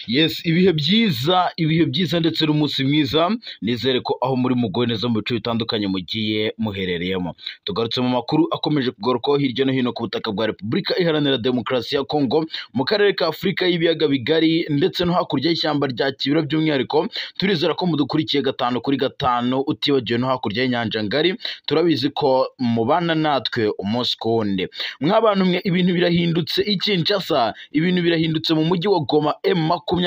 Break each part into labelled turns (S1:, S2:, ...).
S1: Yes, ibihe byiza ndetse n'umunsi mwiza. Nizere ko aho muri muguwe neza mu bice bitandukanye mugiye muherereyemo. Tugarutse mu makuru akomeje kugarukaho hirya no hino ku butaka bwa Repubulika Iharanira Demokarasi ya Kongo, mu karere ka Afurika y'ibiyaga bigari ndetse no hakurya y'ishyamba rya Kibira by'umwihariko. Turizera ko mudukurikiye gatanu kuri gatanu, utibagiwe no hakurya y'inyanja ngari. Turabizi ko mubana natwe umunsi ku wundi. Mw'abantu mwe, ibintu birahindutse i Kinshasa, ibintu birahindutse mu mujyi wa Goma. M23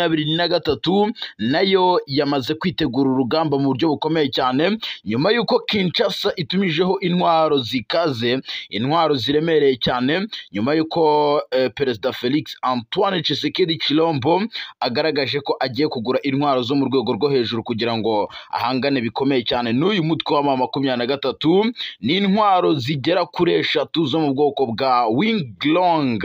S1: nayo yamaze kwitegura urugamba mu buryo bukomeye cyane, nyuma y'uko Kinshasa itumijeho intwaro zikaze, intwaro ziremereye cyane, nyuma y'uko Perezida Felix Antoine Tshisekedi Tshilombo agaragaje ko agiye kugura intwaro zo mu rwego rwo hejuru kugira ngo ahangane bikomeye cyane n'uyu mutwe wa M23. Ni intwaro zigera kuri 3 zo mu bwoko bwa Winglong,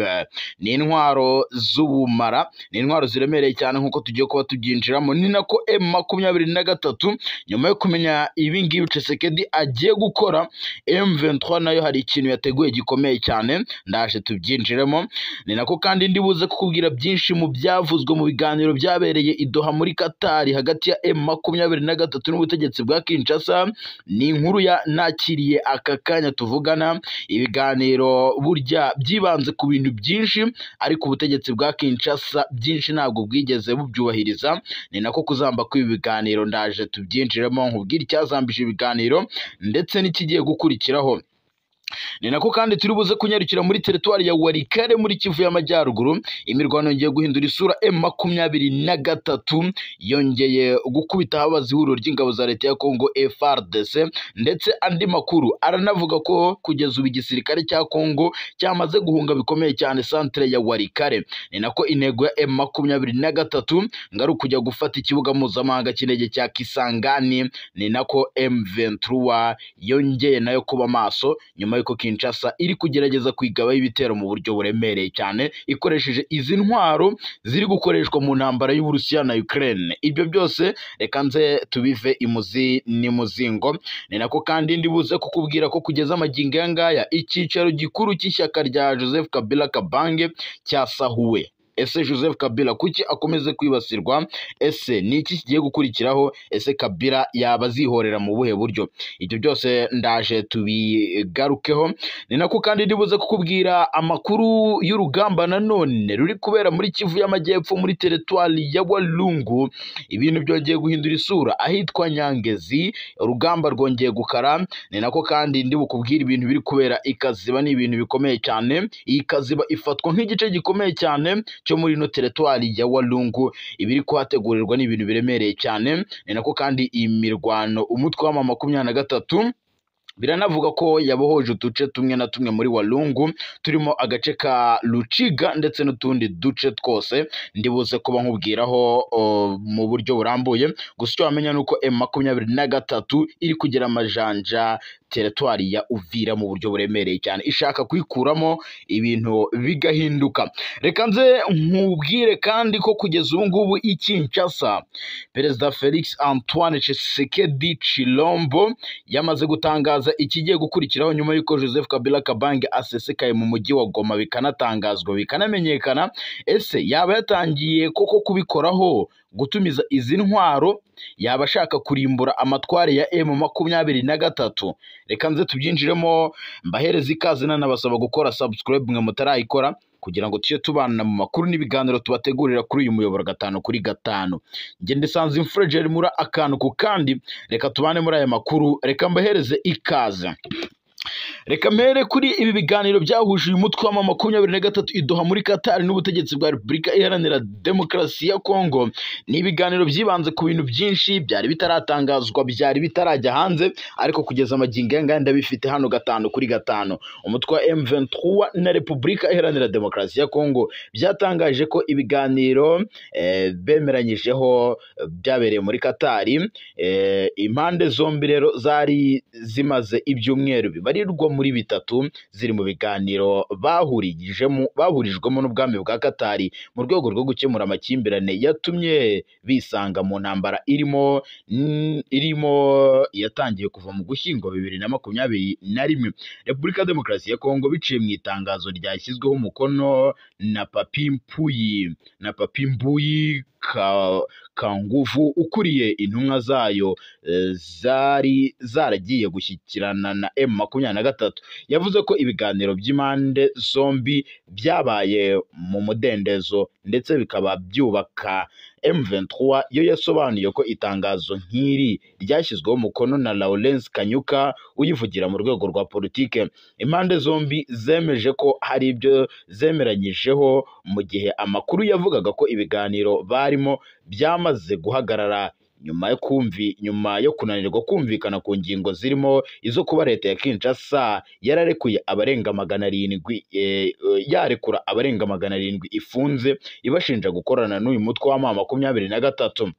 S1: ni intwaro z'ubumara, ni intwaro ziremereye cyane nk'uko tugiye kuba tubyinjiramo. Ni nako M23 nyuma yo kumenya ibi ngibi Tshisekedi agiye gukora, M23 nayo hari ikintu yateguye gikomeye cyane, ndaje tubyinjiremo. Ni nako kandi ndibuze kukubwira byinshi mu byavuzwe mu biganiro byabereye i Doha muri Qatar hagati ya M23 n'ubutegetsi bwa Kinshasa. Ni inkuru ya nakiriye aka kanya tuvugana. Ibiganiro burya byibanze ku bintu byinshi, ariko ubutegetsi bwa Kinshasa byinshi ntabwo bwigeze bubyubahiriza. Ni nako kuzamba kw'ibi biganiro ndaje tubyinjiremo, nkubwire icyazambije ibiganiro ndetse n'ikigiye gukurikiraho. Ni nako kandi turi buze kunyarukira muri teritwari ya Walikale muri Kivu y'Amajyaruguru. Imirwano yongeye guhindura isura, M23 yongeye gukubita ahabaza ihuriro ry'ingabo za leta ya Kongo FARDC, ndetse andi makuru aranavuga ko kugeza ubu igisirikare cya Kongo cyamaze guhunga bikomeye cyane santere ya Walikale. Ni nako intego ya M23 ngo ari ukujya gufata ikibuga mpuzamahanga cy'indege cya Kisangani. Ni nako M23 yongeye nayo kuba maso nyuma yuko Kinshasa iri kugerageza kwigabaho ibitero mu buryo buremereye cyane ikoresheje izi ntwaro ziri gukoreshwa mu ntambara y'Uburusiya na Ukraine. Ibyo byose reka nze tubive imuzi n'imuzingo. Ni nako kandi ndibuze kukubwira ko kugeza amagingo aya ngaya icyicaro gikuru cy'ishyaka rya Joseph Kabila Kabange cyasahuwe. Ese Joseph Kabila kuki akomeze kwibasirwa? Ese ni iki kigiye gukurikiraho? Ese Kabila yaba azihorera mu buhe buryo? Ibyo byose ndaje tubigarukeho. Ni nako kandi ndibuze kukubwira amakuru y'urugamba nanone ruri kubera muri Kivu y'Amajyepfo muri teritwari ya Walungu. Ibintu byongeye guhindura isura ahitwa Nyangezi, urugamba rwongeye gukara. Ni nako kandi ndi bukubwira ibintu biri kubera i Kaziba, ni ibintu bikomeye cyane. Iyi Kaziba ifatwa nk'igice gikomeye cyane cyo muri ino teritwari ya Walungu. Ibiri kuhategurirwa ni ibintu biremereye cyane. Ni nako kandi imirwano umutwe wa M23 biranavuga ko yabohoje uduce tumwe na tumwe muri Walungu, turimo agace ka Luchiga ndetse n'utundi duce twose ndibuze kuba nkubwiraho mu buryo burambuye. Gusa icyo wamenya ni uko M23 iri kugira amajanja teritwari ya Uvira mu buryo buremereye cyane, ishaka kwikuramo ibintu bigahinduka. Reka nze nkubwire kandi ko kugeza ubu ngubu i Kinshasa Perezida Felix Antoine Tshisekedi Tshilombo yamaze gutangaza ikigiye gukurikiraho nyuma y'uko Joseph Kabila Kabange asesekaye mu mujyi wa Goma, bikanatangazwa bikanamenyekana. Ese yaba yatangiye koko kubikoraho, gutumiza izi ntwaro? Yaba ashaka kurimbura amatware ya M23? Reka nze tubyinjiremo, mbahereze ikaze nanabasaba gukora subscribe mwe mutarayikora, kugira ngo tujye tubana mu makuru n'ibiganiro tubategurira kuri uyu muyoboro gatanu kuri gatanu. Njye ndisanze Imfura muri akantu ku kandi, reka tubane muri aya makuru, reka mbahereze ikaze. Reka mpere kuri ibi biganiro byahuje uyu mutwe wa M23 i Doha muri Qatar n'ubutegetsi bwa Repubulika Iharanira Demokarasi ya Kongo. Ni ibiganiro byibanze ku bintu byinshi byari bitaratangazwa, byari bitarajya hanze, ariko kugeza amagingo aya ngaya ndabifite hano gatanu kuri gatanu. Umutwe wa M23 na Repubulika Iharanira Demokarasi ya Kongo byatangaje ko ibiganiro bemeranyijeho byabereye muri Qatar. Impande zombi rero zari zimaze ibyumweru bibarirwa muri 3 ziri mu biganiro bahurijwemo n'ubwami bwa Qatar mu rwego rwo gukemura amakimbirane yatumye bisanga mu ntambara irimo yatangiye kuva mu Gushyingo 2021. Repubulika Demokarasi ya Kongo biciye mu itangazo ryashyizweho umukono na Papi Mpuyi Kanguvu ukuriye intumwa zayo zari zaragiye gushyikirana na M23 yavuze ko ibiganiro by'impande zombi byabaye mu mudendezo ndetse bikaba byubaka. M23 yo yasobanuye ko itangazo nk'iri ryashyizweho umukono na Lawrence Kanyuka uyivugira mu rwego rwa politike. Impande zombi zemeje ko hari ibyo zemeranyijeho, mu gihe amakuru yavugaga ko ibiganiro barimo byamaze guhagarara nyuma yo kunanirwa kumvikana ku ngingo zirimo izo kuba leta ya Kinshasa yararekuye abarenga 700 yarekura abarenga 700 ifunze ibashinja gukorana n'uyu mutwe wa M23.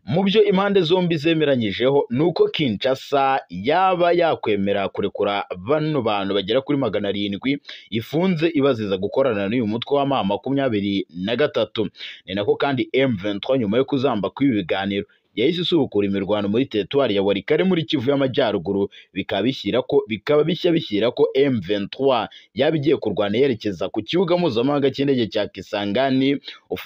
S1: Mu byo impande zombi zemeranyijeho nuko Kinshasa yaba yakwemera kurekura bano bantu bagera kuri 700 ifunze ibaziza gukorana n'uyu mutwe wa M23. Ni nako kandi M23 nyuma yo kuzamba kw'ibi biganiro yahise isubukura imirwano muri teritwari ya Walikale muri Kivu y'Amajyaruguru, bikaba bishya bishyira ko M23 yaba igiye kurwana yerekeza ku kibuga mpuzamahanga cy'indege cya Kisangani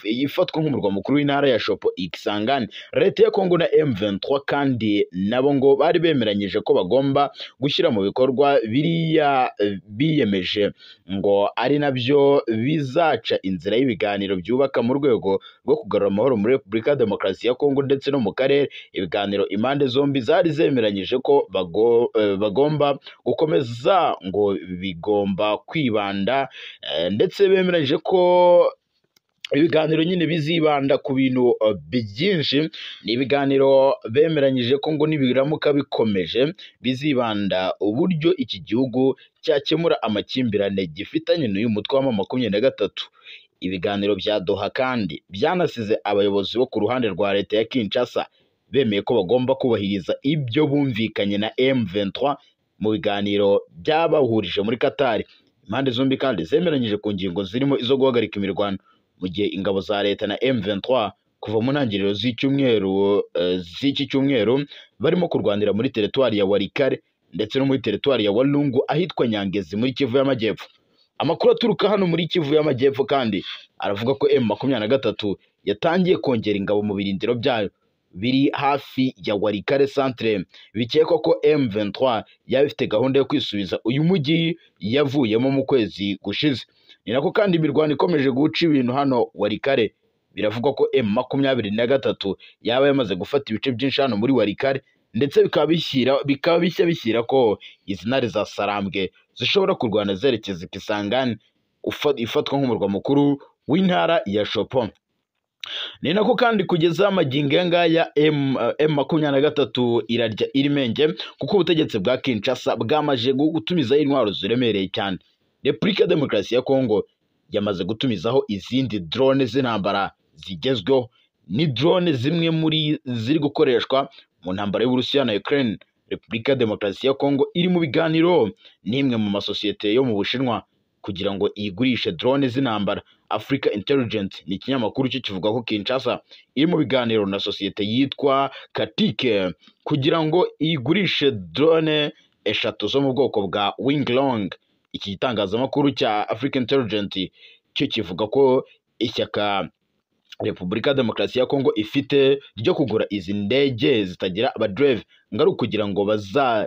S1: ifatwa nk'umurwa mukuru w'intara ya Shopo Kisangani. Leta ya Kongo na M23 kandi nabo ngo bari bemeranyije ko bagomba gushyira mu bikorwa biriya biyemeje, ngo ari nabyo bizaca inzira y'ibiganiro byubaka mu rwego rwo kugarura amahoro muri Repubulika ya Demokarasi ya Kongo ndetse no mu karere. Ibiganiro impande zombi zari zemeranyije ko bagomba gukomeza, ngo bigomba kwibanda ndetse bemeranyije ko ibiganiro nyine bizibanda ku bintu byinshi. Ni ibiganiro bemeranyije ko ngo nibiramuka bikomeje bizibanda uburyo iki gihugu cyakemura amakimbirane gifitanye n'uyu mutwe wa M23. Ibiganiro bya Doha kandi byanasize abayobozi bo ku ruhande rwa leta ya Kinshasa bemeye ko bagomba kubahiriza ibyo bumvikanye na M23 mu biganiro byabahurije muri Qatar. Impande zombi kandi zemeranyije ku ngingo zirimo izo guhagarika imirwano, mu gihe ingabo za leta na M23 kuva mu ntangiriro z'iki cyumweru barimo kurwanira muri teritwari ya Walikale ndetse no muri teritwari ya Walungu ahitwa Nyangezi muri Kivu y'Amajyepfo. Amakuru aturuka hano muri Kivu y'Amajyepfo kandi aravuga ko M23 yatangiye kongera ingabo mu birindiro byayo biri hafi ya Walikale centre. Bikekwa ko M23 yaba ifite gahunda yo kwisubiza uyu mujyi yavuyemo mu kwezi gushize. Ni nako kandi imirwano ikomeje guca ibintu hano Walikale. Biravugwa ko M23 yaba yamaze gufata ibice byinshi hano muri Walikale, ndetse bikaba bishya bishyira ko izi ntare za Sarambwe zishobora kurwana zerekeza Kisangani ifatwa nk'umurwa mukuru w'intara ya Shopo. Ni nako kandi kugeza magingo aya ngaya M23 irarya irimenge, kuko ubutegetsi bwa Kinshasa bwamaze gutumizaho intwaro ziremereye cyane. Repubulika ya Demokarasi ya Kongo yamaze gutumizaho izindi drone z'intambara zigezweho. Ni drone zimwe muri ziri gukoreshwa mu ntambara y'Uburusiya na Ukraine. Repubulika ya Demokarasi ya Kongo iri mu biganiro n'imwe mu masosiyete yo mu Bushinwa kugira ngo iyigurishe drone z'intambara. Africa Intelligence ni ikinyamakuru cyo kivuga ko Kinshasa iri mu biganiro na sosiyete yitwa Katike kugira ngo iyigurishe drone 3 zo mu bwoko bwa Winglong. Iki gitangazamakuru cya Africa Intelligence cyo kivuga ko ishyaka Repubulika ya Demokarasi ya Kongo ifite ryo kugura izi ndege zitagira abadrive ngo ari ukugira ngo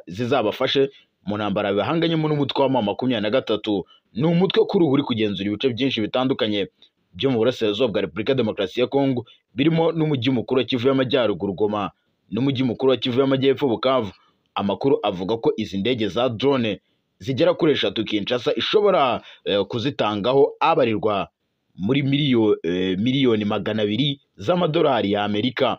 S1: zizabafashe mu ntambara bahanganyemo n'umutwe wa M23. Ni umutwe kuri ubu uri kugenzura ibice byinshi bitandukanye byo mu burasirazuba bwa Repubulika ya Demokarasi ya Kongo, birimo n'umujyi mukuru wa Kivu y'Amajyaruguru Goma n'umujyi mukuru wa Kivu y'Amajyepfo Bukavu. Amakuru avuga ko izi ndege za drone zigera kuri 3 Kinshasa ishobora kuzitangaho abarirwa muri miliyoni 200 z'amadolari ya Amerika.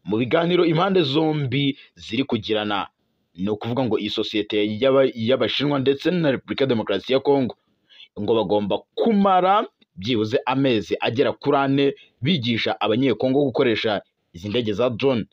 S1: Mu biganiro impande zombi ziri kugirana, ni ukuvuga ngo iyi sosiyete y'Abashinwa ndetse na Repubulika ya Demokarasi ya Kongo ngo bagomba kumara byibuze amezi agera kuri 4 bigisha abanyekongo gukoresha izi ndege za drone.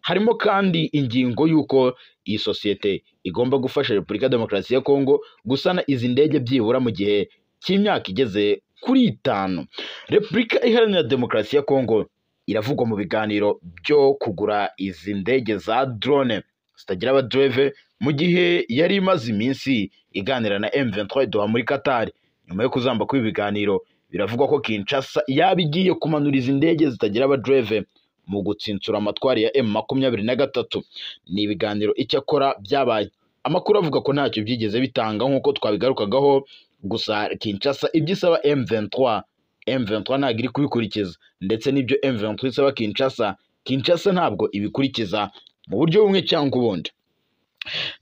S1: Harimo kandi ingingo y'uko iyi sosiyete igomba gufasha Repubulika ya Demokarasi ya Kongo gusana izi ndege byibura mu gihe cy'imyaka igeze kuri 5. Repubulika Iharanira Demokarasi ya Kongo iravugwa mu biganiro byo kugura izi ndege za drone zitagira abadrive, mu gihe yari imaze iminsi iganira na M23 Doha muri Qatar. Nyuma yo kuzamba kw'ibi biganiro Biravugwa ko Kinshasa yaba igiye kumanura izi ndege zitagira abadreve mu gutsinsura amatwari ya M23. Ni ibiganiro icyakora byabaye, amakuru avuga ko ntacyo byigeze bitanga nk'uko twabigarukagaho. Gusa Kinshasa ibyo isaba M23, M23 ntabwo iri kubikurikiza, ndetse n'ibyo M23 isaba Kinshasa, Kinshasa ntabwo ibikurikiza mu buryo bumwe cyangwa ubundi.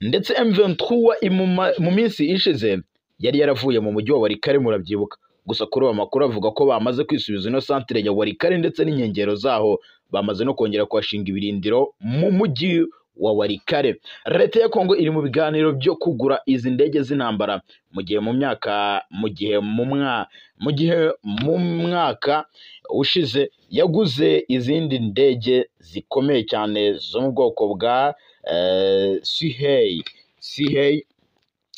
S1: Ndetse M23 mu minsi ishize yari yaravuye mu mujyi wa Walikale, murabyibuka. Gusa kuri ubu amakuru avuga ko bamaze kwisubiza ino santere ya Walikale ndetse n'inkengero zaho, bamaze no kongera kuhashinga ibirindiro mu mujyi wa Walikale. Leta ya Kongo iri mu biganiro byo kugura izi ndege z'intambara mu gihe mu mwaka ushize yaguze izindi ndege zikomeye cyane zo mu bwoko bwa Sihei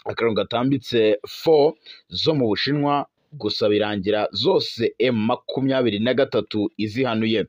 S1: akarongo gatambitse 4 zo mu Bushinwa, gusa birangira zose M23 izihanuye.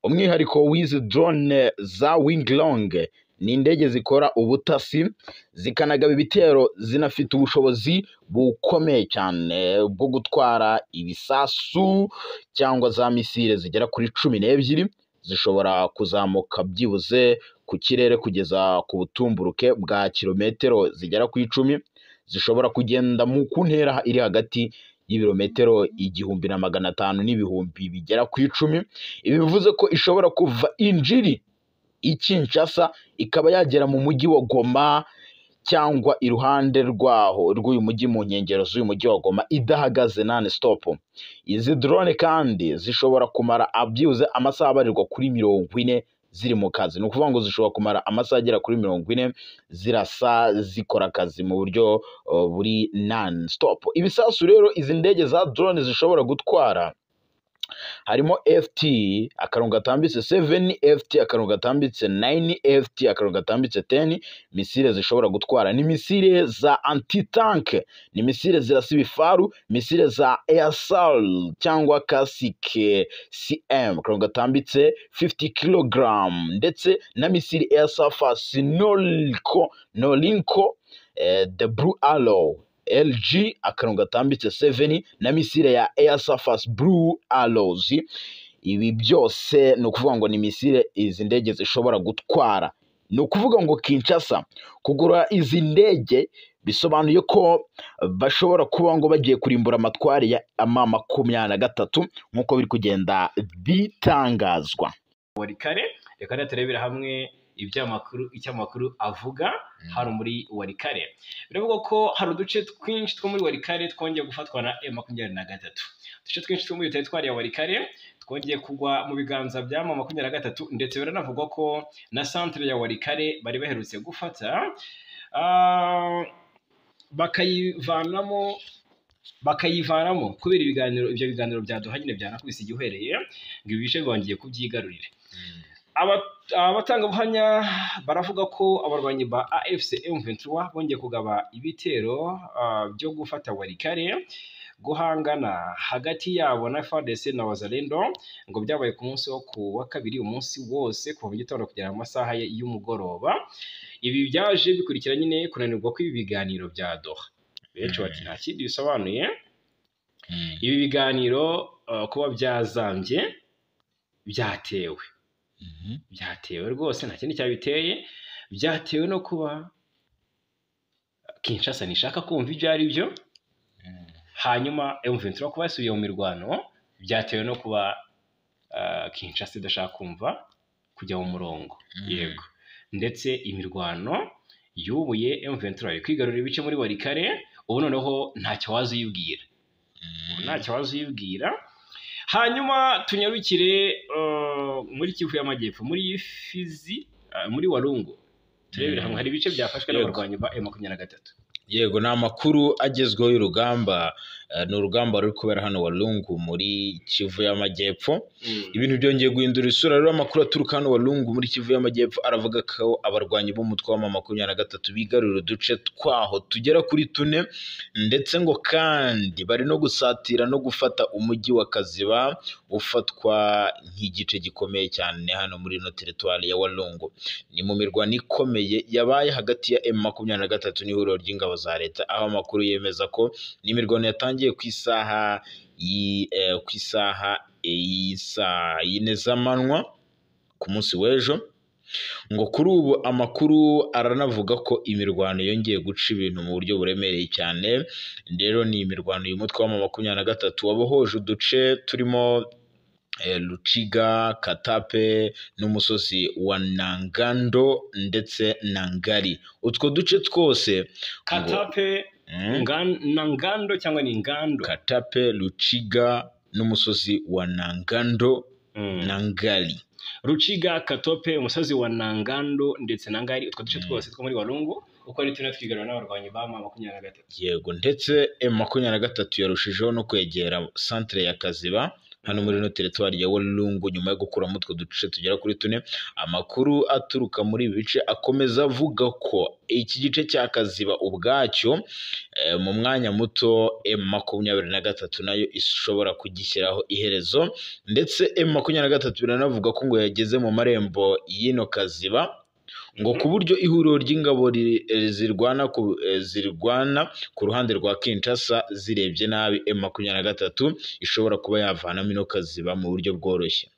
S1: Umwihariko w'izi drone za Winglong ni indege zikora ubutasi, zikanagaba ibitero, zinafite ubushobozi bukomeye cyane bwo gutwara ibisasu cyangwa za misile zigera kuri 12, zishobora kuzamuka byibuze ku kirere kugeza ku butumburuke bwa kilometero zigera ku 10, zishobora kugenda mu ku ntera iri hagati y'ibirometero 1500 n'ibihumbi bigera ku 10. Ibi bivuze ko ishobora kuva Injiri i Kinshasa ikaba yagera mu mujyi wa Goma cyangwa iruhande rwaho rw'uyu mujyi, mu nkengero z'uyu mujyi wa Goma, idahagaze non stop. Izi drone kandi zishobora kumara byibuze amasaha abarirwa kuri 40 ziri mu kazi. Ni ukuvuga ngo zishobora kumara amasaha agera kuri 40 zirasa zikora akazi mu buryo buri non stop. Ibisasu rero izi ndege za drone zishobora gutwara harimo FT akarongo gatambitse 7, FT akarongo gatambitse 9, FT akarongo gatambitse 10. Misile zishobora gutwara ni misile za anti-tank, ni misile zirasa ibifaru, misile za air-sal cyangwa kasike CM akarongo gatambitse 50 kg, ndetse na misile air surface Norinco the Blue Arrow LG akarongo gatambitse 7 na misile ya Air Surface Blue Arrows. Ibi byose ni ukuvuga ngo ni misile izi ndege zishobora gutwara. Ni ukuvuga ngo Kinshasa kugura izi ndege bisobanuye ko bashobora kuba ngo bagiye kurimbura amatwari ya M23 nk'uko biri kugenda bitangazwa.
S2: Walikale, reka turebera hamwe ibyamakuru icyamakuru avuga hano muri Walikale. Biravuga ko hari uduce twinshi two muri Walikale twongeye gufatwa na M23. Uduce twinshi two muri teritwari ya Walikale twongeye kugwa mu biganza bya M23, ndetse biranavugwa ko na centre ya Walikale bari baherutse gufata bakayivanamo kubera ibiganiro, ibyo biganiro byaduha nyine byanakubise igihereye ngo ibi bice bongeye kubyigarurira. Abatangabuhamya baravuga ko abarwanyi ba AFC M23 bongeye kugaba ibitero byo gufata Walikale, guhangana hagati yabo na FARDC na Wazalendo ngo byabaye ku munsi wo ku wa kabiri, umunsi wose kuva mu gitondo kugera mu masaha y'umugoroba. Ibi byaje bikurikira nyine kunanirwa kw'ibi biganiro bya Doha. Benshi bati nta kindi bisobanuye, ibi biganiro kuba byazambye byatewe rwose, nta kindi cyabiteye, byatewe no kuba Kinshasa nishaka kumva ibyo ari byo, hanyuma M23 kuba yasubiye mu mirwano byatewe no kuba Kinshasa idashaka kumva kujya mu murongo. Yego, ndetse imirwano yubuye M23 iri kwigarurira ibice muri Walikale, ubu noneho ntacyo waza uyibwira, ntacyo waza uyibwira. Hanyuma tunyarukire muri Kivu y'Amajyepfo, muri Fizi, muri Walungu, turebere hamwe hari ibice byafashwe n'abarwanyi ba M23.
S1: Yego, ni amakuru agezweho y'urugamba, ni urugamba ruri kubera hano Walungu muri Kivu y'Amajyepfo. Ibintu byongeye guhindura isura. Rero amakuru aturuka hano Walungu muri Kivu y'Amajyepfo aravuga ko abarwanyi b'umutwe wa M23 bigarurira uduce twaho tugera kuri 4, ndetse ngo kandi bari no gusatira no gufata umujyi wa Kaziba ufatwa nk'igice gikomeye cyane hano muri ino teritwari ya Walungu. Ni mu mirwano ikomeye yabaye hagati ya M23 n'ihuriro ry'ingabo za leta, aho amakuru yemeza ko n'imirwano yatangiye ku isaha ku isaha y'isaa yine z'amanywa ku munsi w'ejo. Ngo kuri ubu amakuru aranavuga ko imirwano yongeye guca ibintu mu buryo buremereye cyane. Rero ni imirwano uyu mutwe wa M23 wabohoje uduce turimo Ruciga, Katape n'umusozi wa Nangando ndetse na Ngari. Utwo duce twose
S2: Katape, Nangando cyangwa ni Ngando?
S1: Katape, Ruciga n'umusozi wa Nangando na Ngari.
S2: Ruciga, Katope, umusozi wa Nangando ndetse na Ngari, utwo duce twose two muri Walungu uko ari tune twigarura n'abarwanyi ba M23.
S1: Yego, ndetse M23 yarushijeho no kwegera centre ya Kaziba hano muri no teritwari ya Walungu nyuma yo gukuramo utwo duce tugera kuri tune. Amakuru aturuka muri ibi bice akomeza avuga ko iki gice cya Kaziba ubwacyo mu mwanya muto M23 nayo ishobora kugishyiraho iherezo, ndetse M23 biranavuga ko ngo yageze mu marembo y'ino Kaziba, ngo ku buryo ihuriro ry'ingabo zirwana ku ruhande rwa Kinshasa zirebye nabi M23 ishobora kuba yavanamo ino Kaziba mu buryo bworoshye.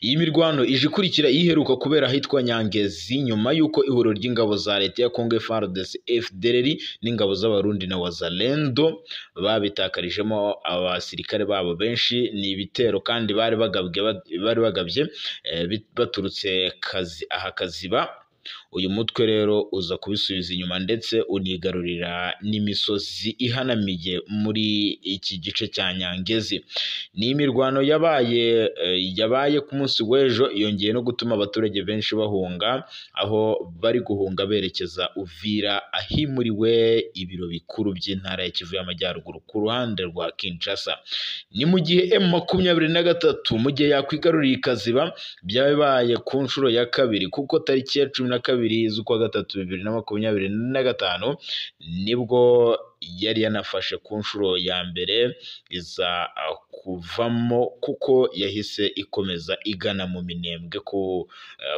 S1: Iyi mirwano ije ikurikira iheruka kubera ahitwa Nyangezi nyuma y'uko ihuriro ry'ingabo za leta ya Congo FARDC, FDLR n'ingabo z'Abarundi na Wazalendo babitakarijemo abasirikare babo benshi. Ni ibitero kandi bari bagabye baturutse aha Kaziba. Uyu mutwe rero uza kubisubiza inyuma ndetse unigarurira n'imisozi ihanamiye muri iki gice cya Nyangezi. Ni imirwano yabaye ku munsi w'ejo yongeye no gutuma abaturage benshi bahunga, aho bari guhunga berekeza Uvira ahimuriwe ibiro bikuru by'intara ya Kivu y'Amajyaruguru ku ruhande rwa Kinshasa. Ni mu gihe M23 mu gihe yakwigaruriye Kaziba byabaye ku nshuro ya kabiri, kuko tariki ya 12 z'ukwa gatatu 2025 nibwo yari yanafashe ku nshuro ya mbere iza kuvamo, kuko yahise ikomeza igana mu Minembwe ko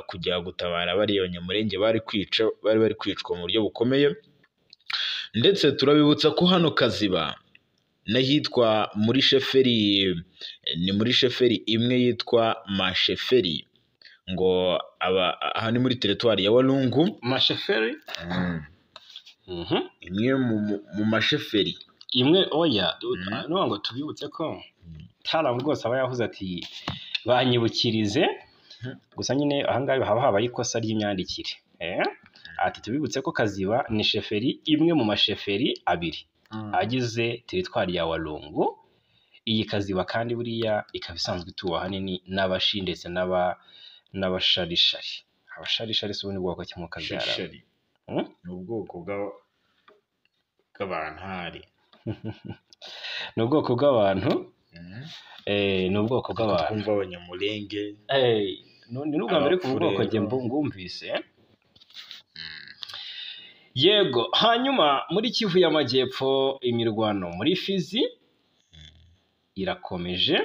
S1: kujya gutabara bariya Banyamulenge bari kwicwa mu buryo bukomeye. Ndetse turabibutsa ko hano Kaziba n'ahitwa muri sheferi, ni muri sheferi imwe yitwa Masheferi, ngo aha ni muri teritwari ya Walungu.
S2: Masheferi
S1: imwe mu masheferi
S2: imwe. Oya, no ngo tubibutse ko Taram rwose aba yavuze ati banyibukirize, gusa nyine aha ngaha haba habaye ikosa ry'imyandikire. Ati tubibutse ko Kaziba ni sheferi imwe mu masheferi abiri agize teritwari ya Walungu. Iyi Kaziba kandi buriya ikaba isanzwe ituwe ahanini n'abashi ndetse n'abasharishari. Abasharishari si ubundi bwoko kimwe kabyara.
S1: Ni ubwoko bw'abantari.
S2: Ni ubwoko bw'abantu. Ni ubwoko bw'abantu.
S1: Twumva Abanyamulenge.
S2: Ni n'ubwa mbere ku bwoko njye ngumvise. Yego, hanyuma muri Kivu y'Amajyepfo imirwano muri Fizi irakomeje.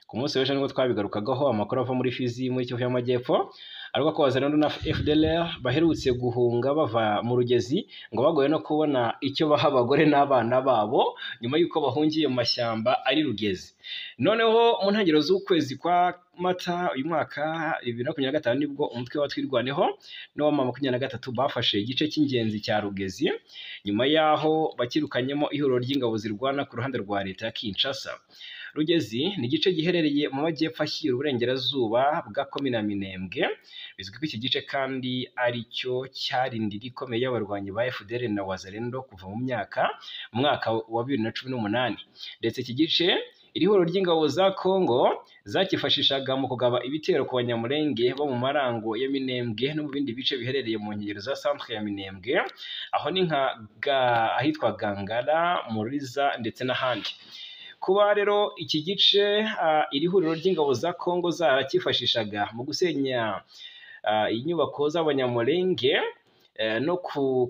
S2: Ku munsi w'ejo nibwo twabigarukagaho amakuru ava muri Fizi muri Kivu y'Amajyepfo ariko ko Wazalendo na FDLR baherutse guhunga bava mu Rugezi, ngo bagoye no kubona icyo baha abagore n'abana babo nyuma y'uko bahungiye mu mashyamba ari Rugezi. Noneho mu ntangiriro z'ukwezi kwa Mata uyu mwaka 2025 nibwo umutwe wa Twirwaneho n'uwa M23 bafashe igice cy'ingenzi cya Rugezi, nyuma yaho bakirukanyemo ihuriro ry'ingabo zirwana ku ruhande rwa leta ya Kinshasa. Rugezi ni igice giherereye mu majyepfo ashyira uburengerazuba bwa komine ya Minembwe. Bizwi ko iki gice kandi ari cyo cyari indiri ikomeye y'abarwanyi ba FDLR na Wazalendo kuva mu mwaka wa 2018. Ndetse iki gice iri huriro ry'ingabo za Congo zakifashishaga mu kugaba ibitero ku Banyamulenge bo mu Marango ya Minembwe no mu bindi bice biherereye mu nkengero za centre ya Minembwe, aho ni nka ahitwa Gangara, Muriza ndetse n'ahandi. Kuba rero iki gice iri huriro ry'ingabo za Congo zarakifashishaga mu gusenya inyubako z'Abanyamulenge no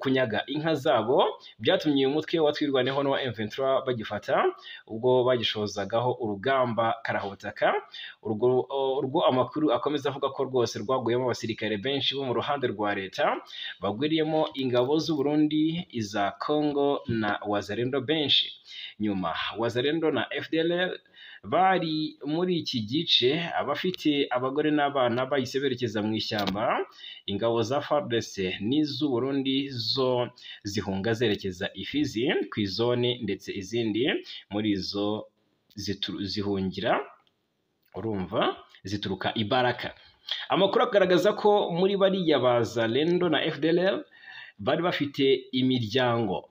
S2: kunyaga inka zabo byatumye uyu mutwe wa Twirwaneho n'uwa M23 bagifata ubwo bagishozagaho urugamba karahubutaka. Urwo amakuru akomeza avuga ko rwose rwaguyemo abasirikare benshi bo mu ruhande rwa leta, bagwiriyemo ingabo z'u Burundi, iza Congo na Wazalendo benshi. Nyuma Wazalendo na FDLR bari muri iki gice, abafite abagore n'abana bahise berekeza mu ishyamba. Ingabo za FARDC n'iz'u Burundi zo zihunga zerekeza i Fizi ku izone, ndetse izindi muri zo zihungira urumva zituruka i Baraka. Amakuru agaragaza ko muri bariya Bazalendo na FDLR bari bafite imiryango,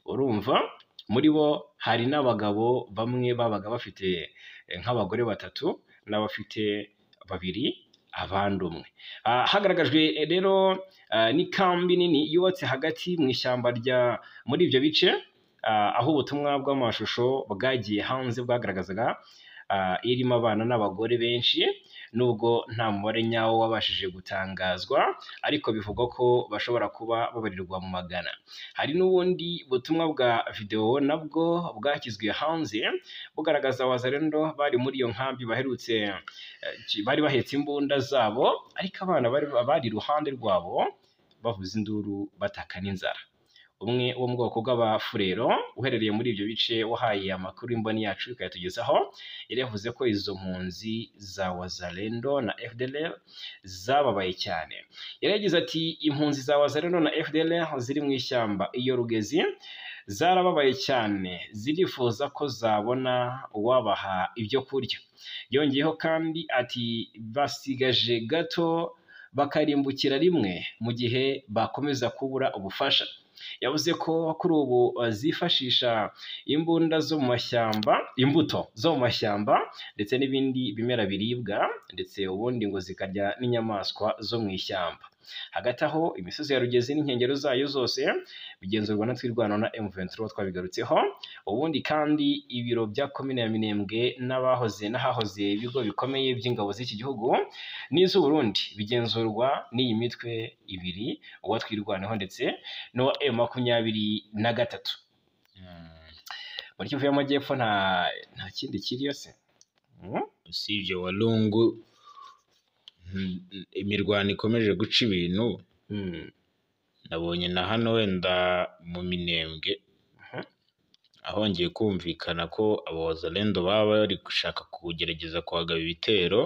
S2: urumva muri bo hari n'abagabo bamwe babaga bafite nk'abagore batatu n'abafite babiri abandi umwe. Hagaragajwe rero n'ikambi nini yubatse hagati mu ishyamba rya muri ibyo bice, aho ubutumwa bw'amashusho bwagiye hanze bwagaragazaga irimo abana n'abagore benshi, nubwo nta mubare nyawo wabashije gutangazwa, ariko bivugwa ko bashobora kuba babarirwa mu magana. Hari n'ubundi butumwa bwa videwo nabwo bwashyizwe hanze bugaragaza Wazalendo bari muri iyo nkambi baherutse, bari bahetse imbunda zabo, ariko abana bari iruhande rwabo bavuza induru bataka n'inzara. Umwe wo mu bwoko bw'Abafurero uherereye muri ibyo bice wahaye amakuru imboni yacu ikayatugezaho, yari yavuze ko izo mpunzi za Wazalendo na FDLR zababaye cyane. Yari yagize ati impunzi za Wazalendo na FDLR ziri mu ishyamba iyo Rugezi zarababaye cyane, zirifuza ko zabona uwabaha ibyo kurya. Yongeyeho kandi ati basigaje gato bakarimbukira rimwe mu gihe bakomeza kubura ubufasha. Yavuze ko kuri ubu zifashisha imbunda zo mu mashyamba, imbuto zo mu mashyamba ndetse n'ibindi bimera biribwa, ndetse ubundi ngo zikarya n'inyamaswa zo mu ishyamba. Hagati aho imisozi ya Rugezi n'inkengero zayo zose bigenzurwa na Twirwaneho na M23 twabigarutseho. Ubundi kandi ibiro bya komine ya Minembwe n'abahoze n'ahahoze ibigo bikomeye by'ingabo z'iki gihugu n'iz'u Burundi bigenzurwa n'iyi mitwe ibiri, uwa Twirwaneho ndetse n'uwa M23. Muri Kivu y'Amajyepfo nta kindi kiriyo se
S1: usibye Walungu. Imirwano ikomeje guca ibintu. Nabonye na hano wenda mu Minembwe ahongeye kumvikana ko abo Wazalendo baba bari gushaka kugerageza kuhagaba ibitero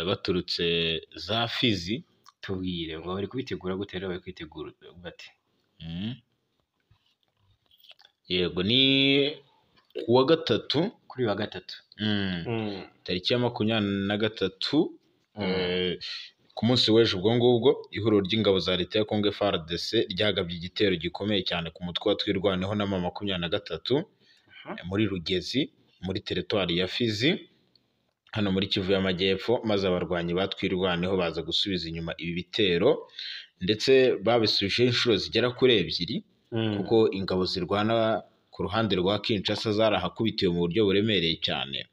S1: baturutse za Fizi.
S2: Tubwire ngo bari kubitegura gute rero, bari kwitegura bate?
S1: Yego, ni kuwa gatatu,
S2: kuri wa gatatu
S1: tariki ya 23 ku munsi w'ejo ubwo ngubwo, ihuriro ry'ingabo za leta ya Congo FARDC ryagabye igitero gikomeye cyane ku mutwe wa Twirwaneho na M23 muri Rugezi muri teritwari ya Fizi hano muri Kivu y'Amajyepfo, maze abarwanyi ba Twirwaneho baza gusubiza inyuma ibi bitero, ndetse babisubije inshuro zigera kuri 2 kuko ingabo zirwana ku ruhande rwa Kinshasa zarahakubitiwe mu buryo buremereye cyane.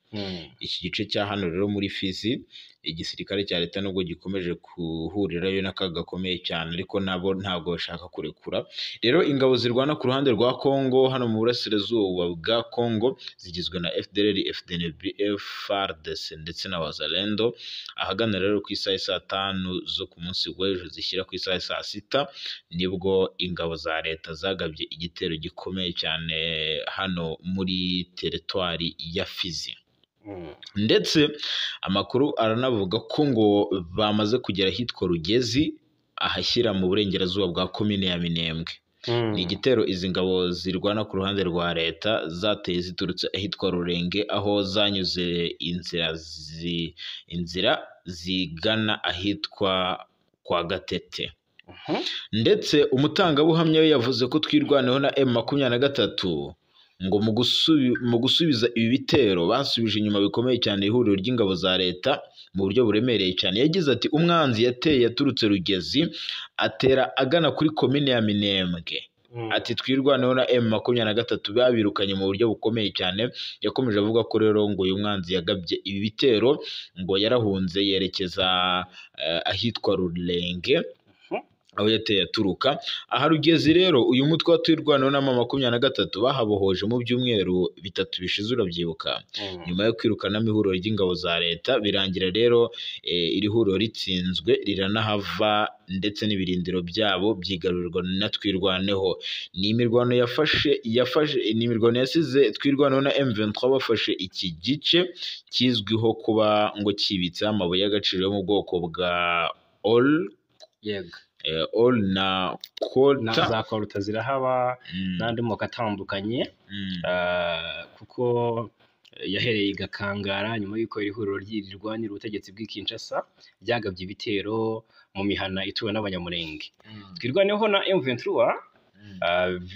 S1: Iki gice cya hano rero muri Fizi, igisirikare cya leta nubwo gikomeje guhurirayo n'akaga gakomeye cyane, ariko nabo ntabwo bashaka kurekura. Rero ingabo zirwana ku ruhande rwa Congo hano mu burasirazuba bwa Congo zigizwe na FDLR, FDNB, FARDC ndetse na Wazalendo. Ahagana rero ku isaha saa 5 zo ku munsi w'ejo zishyira ku isaha saa 6 nibwo ingabo za leta zagabye igitero gikomeye cyane hano muri teritwari ya Fizi. Ndetse amakuru aranavuga ko ngo bamaze kugera ahitwa Rugezi ahashyira mu burengerazuba bwa komine ya Minembwe. Ni igitero izi ngabo zirwana ku ruhande rwa leta zateye ziturutse ahitwa Rurenge, aho zanyuze inzira zigana ahitwa kwa Gatete. Ndetse umutangabuhamya we yavuze ko Twirwaneho na M23 ngo mu gusubiza ibi bitero basubije inyuma bikomeye cyane ihuriro ry'ingabo za leta mu buryo buremereye cyane. Yagize ati umwanzi yateye yaturutse Rugezi atera agana kuri komine ya Minembwe. Ati Twirwaneho na M23 babirukanye mu buryo bukomeye cyane. Yakomeje avuga ko rero ngo uyu mwanzi yagabye ibi bitero ngo yarahunze yerekeza ahitwa Rurenge, aho yateye aturuka. Aha Rugezi rero uyu mutwe wa Twirwaneho na M23 bahabohoje mu byumweru 3 bishize, urabyibuka, nyuma yo kwirukanamo ihuriro ry'ingabo za leta. Birangira rero iri huriro ritsinzwe riranahava, ndetse n'ibirindiro byabo byigarurirwa na Twirwaneho. Ni imirwano yafashe ni imirwano yasize Twirwaneho na M23 bafashe iki gice kizwiho kuba ngo kibitse amabuye y'agaciro yo mu bwoko bwa ol,
S2: yego,
S1: ol na kolta,
S2: za kolta zirahaba n'andi moko atandukanye, kuko yahereye igakangara nyuma y'uko iri huriro rirwanira ubutegetsi bw'i Kinshasa ryagabye ibitero mu mihana ituwe n'Abanyamulenge. Twirwaneho na M23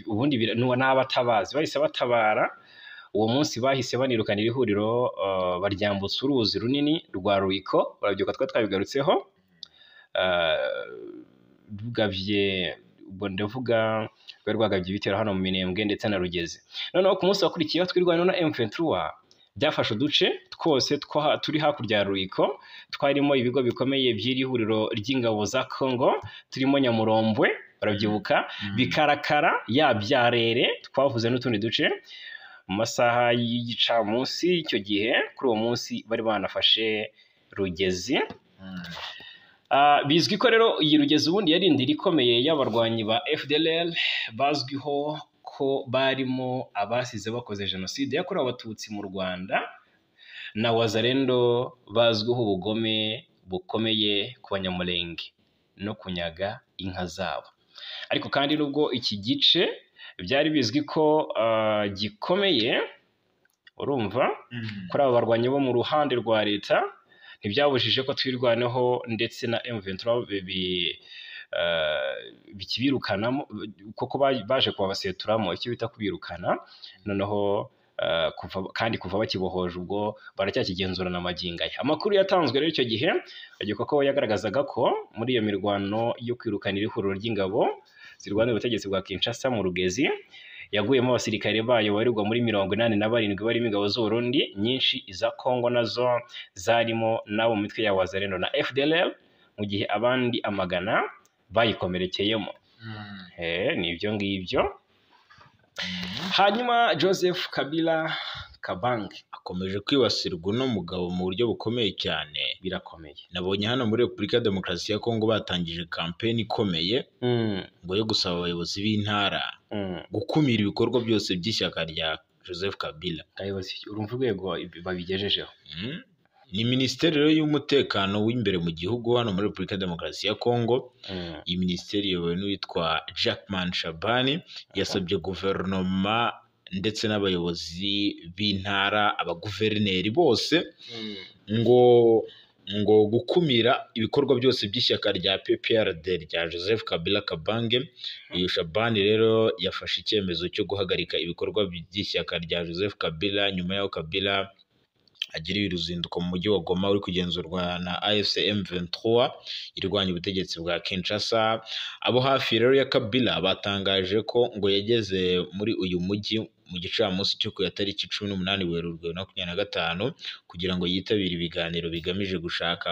S2: ubundi n'abatabazi bahise batabara uwo munsi, bahise banirukana iri huriro, baryambutsa uruzi runini rwa Ruiko, urabyuka twa twabigarutseho, rugabye, ubwo ndavuga rwari rwagabye ibitero hano mu Minembwe ndetse na Rugezi. Noneho ku munsi wakurikiyeho Twirwaneho na M23 byafashe uduce twose turi hakurya ya Ruiko, twarimo ibigo bikomeye by'iri huriro ry'ingabo za Congo, turimo Nyamurombwe, barabyibuka, Bikarakara, ya Byarere, twavuze n'utundi duce. Mu masaha y'igicamunsi icyo gihe, kuri uwo munsi bari banafashe Rugezi. Bizwi ko rero iyi Rugezi ubundi yari indiri ikomeye y'abarwanyi ba FDLR, bazwiho ko barimo abasize bakoze jenoside yakorewe Abatutsi mu Rwanda, na Wazalendo bazwiho ubugome bukomeye ku Banyamulenge no kunyaga inka zabo. Ariko kandi nubwo iki gice byari bizwi ko gikomeye, urumva, kuri aba barwanyi bo mu ruhande rwa leta, ntibyabujije ko Twirwaneho ndetse na M23 bikibirukanamo, kuko baje kubabaseturamo icyo bita kubirukana. Noneho kuva bakibohoje ubwo baracyakigenzurana magingo aya. Amakuru yatanzwe rero icyo gihe agekwa ko yagaragazaga ko muri iyo mirwano yo kwirukana iri huriro ry'ingabo zirwanira ubutegetsi bwa Kinshasa mu Rugezi, yaguyemo abasirikare bayo barirwa muri 87 barimo ingabo z'u Burundi nyinshi, iza Congo nazo zarimo n'abo mu mitwe ya Wazalendo na FDLR, mu gihe abandi amagana bayikomerekeyemo. Ni ibyo ngibyo. Hanyuma Joseph Kabila Kabange
S1: akomeje kwibasirwa uno mugabo mu buryo bukomeye cyane.
S2: Birakomeye.
S1: Nabonye hano muri Repubulika ya Demokarasi ya Kongo batangije kampeni ikomeye ngo yo gusaba abayobozi b'intara gukumira ibikorwa byose by'ishyaka rya Joseph Kabila.
S2: Abayobozi, urumva urwego babigejejeho.
S1: Ni minisiteri rero y'umutekano w'imbere mu gihugu hano muri Repubulika ya Demokarasi ya Kongo. Iyi minisiteri iyobowe n'uwitwa Jackman Shabani, yasabye guverinoma ndetse n'abayobozi b'intara, abaguverineri bose, ngo gukumira ibikorwa byose by'ishyaka rya PPRD rya Joseph Kabila Kabange. Uyu Shabani rero yafashe icyemezo cyo guhagarika ibikorwa by'ishyaka rya Joseph Kabila nyuma y'aho Kabila agiriye uruzinduko mu mujyi wa Goma uri kugenzurwa na AFC M23 irwanya ubutegetsi bwa Kinshasa. Abo hafi rero ya Kabila batangaje ko ngo yageze muri uyu mujyi mu gicamunsi cyo ku ya tariki 18 Werurwe 2025 kugira ngo yitabire ibiganiro bigamije gushaka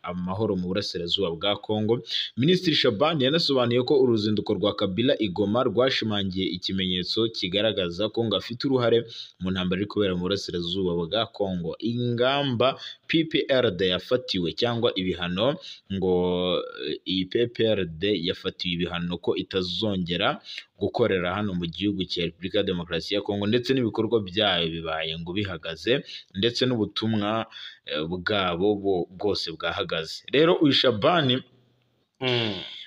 S1: amahoro mu burasirazuba bwa Kongo. Minisitiri Shabani yanasobanuye ko uruzinduko rwa Kabila i Goma rwashimangiye ikimenyetso kigaragaza ko ngo afite uruhare mu ntambara iri kubera mu burasirazuba bwa Kongo. Ingamba PPRD yafatiwe cyangwa ibihano, ngo iyi PPRD yafatiwe ibihano ko itazongera gukorera hano mu gihugu cya Repubulika ya Demokarasi ya Kongo, ndetse n'ibikorwa byayo bibaye ngo bihagaze, ndetse n'ubutumwa bwabo bwose bwahagaze. Rero uyu Shabani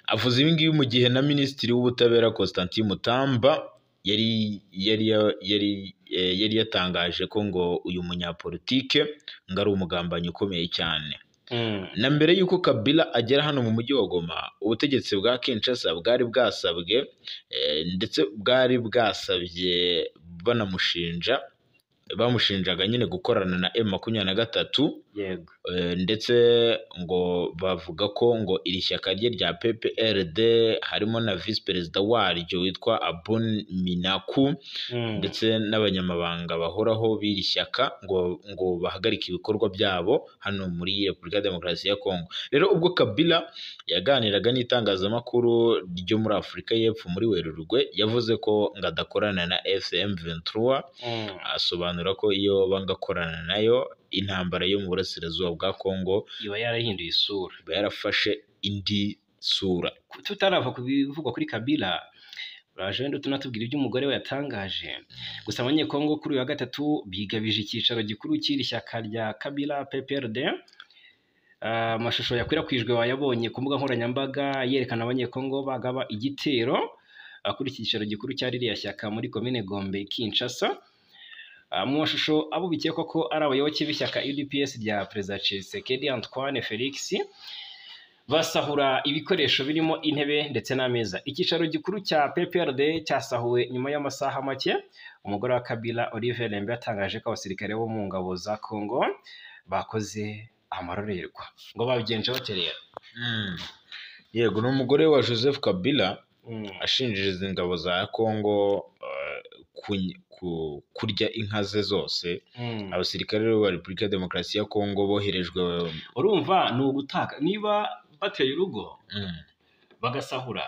S1: avuze ibi ngibi mu gihe na Minisitiri w'Ubutabera Constantin Mutamba yari yatangaje ko ngo uyu munyapolitike ngo ari umugambanyi ukomeye cyane. Na mbere y'uko Kabila agera hano mu mujyi wa Goma, ubutegetsi bwa Kinshasa bwari bwasabwe ndetse bwari bwasabye banamushinja, bamushinjaga nyine gukorana na M23
S2: Yego.
S1: Ndetse ngo bavuga ko ngo iri shyaka rye rya PPRD harimo na visi perezida waryo witwa Abun Minaku ndetse n'abanyamabanga bahoraho b'iri shyaka ngo bahagarike ibikorwa byabo hano muri Repubulika ya Demokarasi ya Kongo. Rero ubwo Kabila yaganiraga n'itangazamakuru ryo muri Afurika y'Epfo muri Werurwe, yavuze ko ngo adakorana na M23, asobanura ko iyo banga akorana nayo intambara yo mu burasirazuba bwa Kongo
S2: iba yarahinduye isura,
S1: iba yarafashe indi sura.
S2: Tutarava ku bivugwa kuri Kabila, uraje wenda tunatubwira ibyo umugore we yatangaje. Gusa abanyekongo kuri uyu wa gatatu bigabije icyicaro gikuru cy'iri shyaka rya Kabila PPRD. Amashusho yakwirakwijwe wayabonye ku mbuga nkoranyambaga yerekana abanyekongo bagaba igitero kuri iki cyicaro gikuru cya ririya shyaka muri komine Gombe Kinshasa. Mu mashusho abo bikekwa ko ari abayoboke b'ishyaka UDPS rya Perezida Tshisekedi Antoine Felix basahura ibikoresho birimo intebe ndetse n'ameza. Icyicaro gikuru cya PPRD cyasahuwe nyuma y'amasaha make umugore wa Kabila Olive Lembe yatangaje ko abasirikare bo mu ngabo za Congo bakoze amarorerwa. Ngo babigenje bate rero?
S1: Yego, ni umugore wa Joseph Kabila ashinjiriza ingabo za Congo kurya inka ze zose. Abasirikare ba Repubulika ya Demokarasi ya Kongo boherejwe.
S2: Urumva ni ugutaka niba bateye urugo bagasahura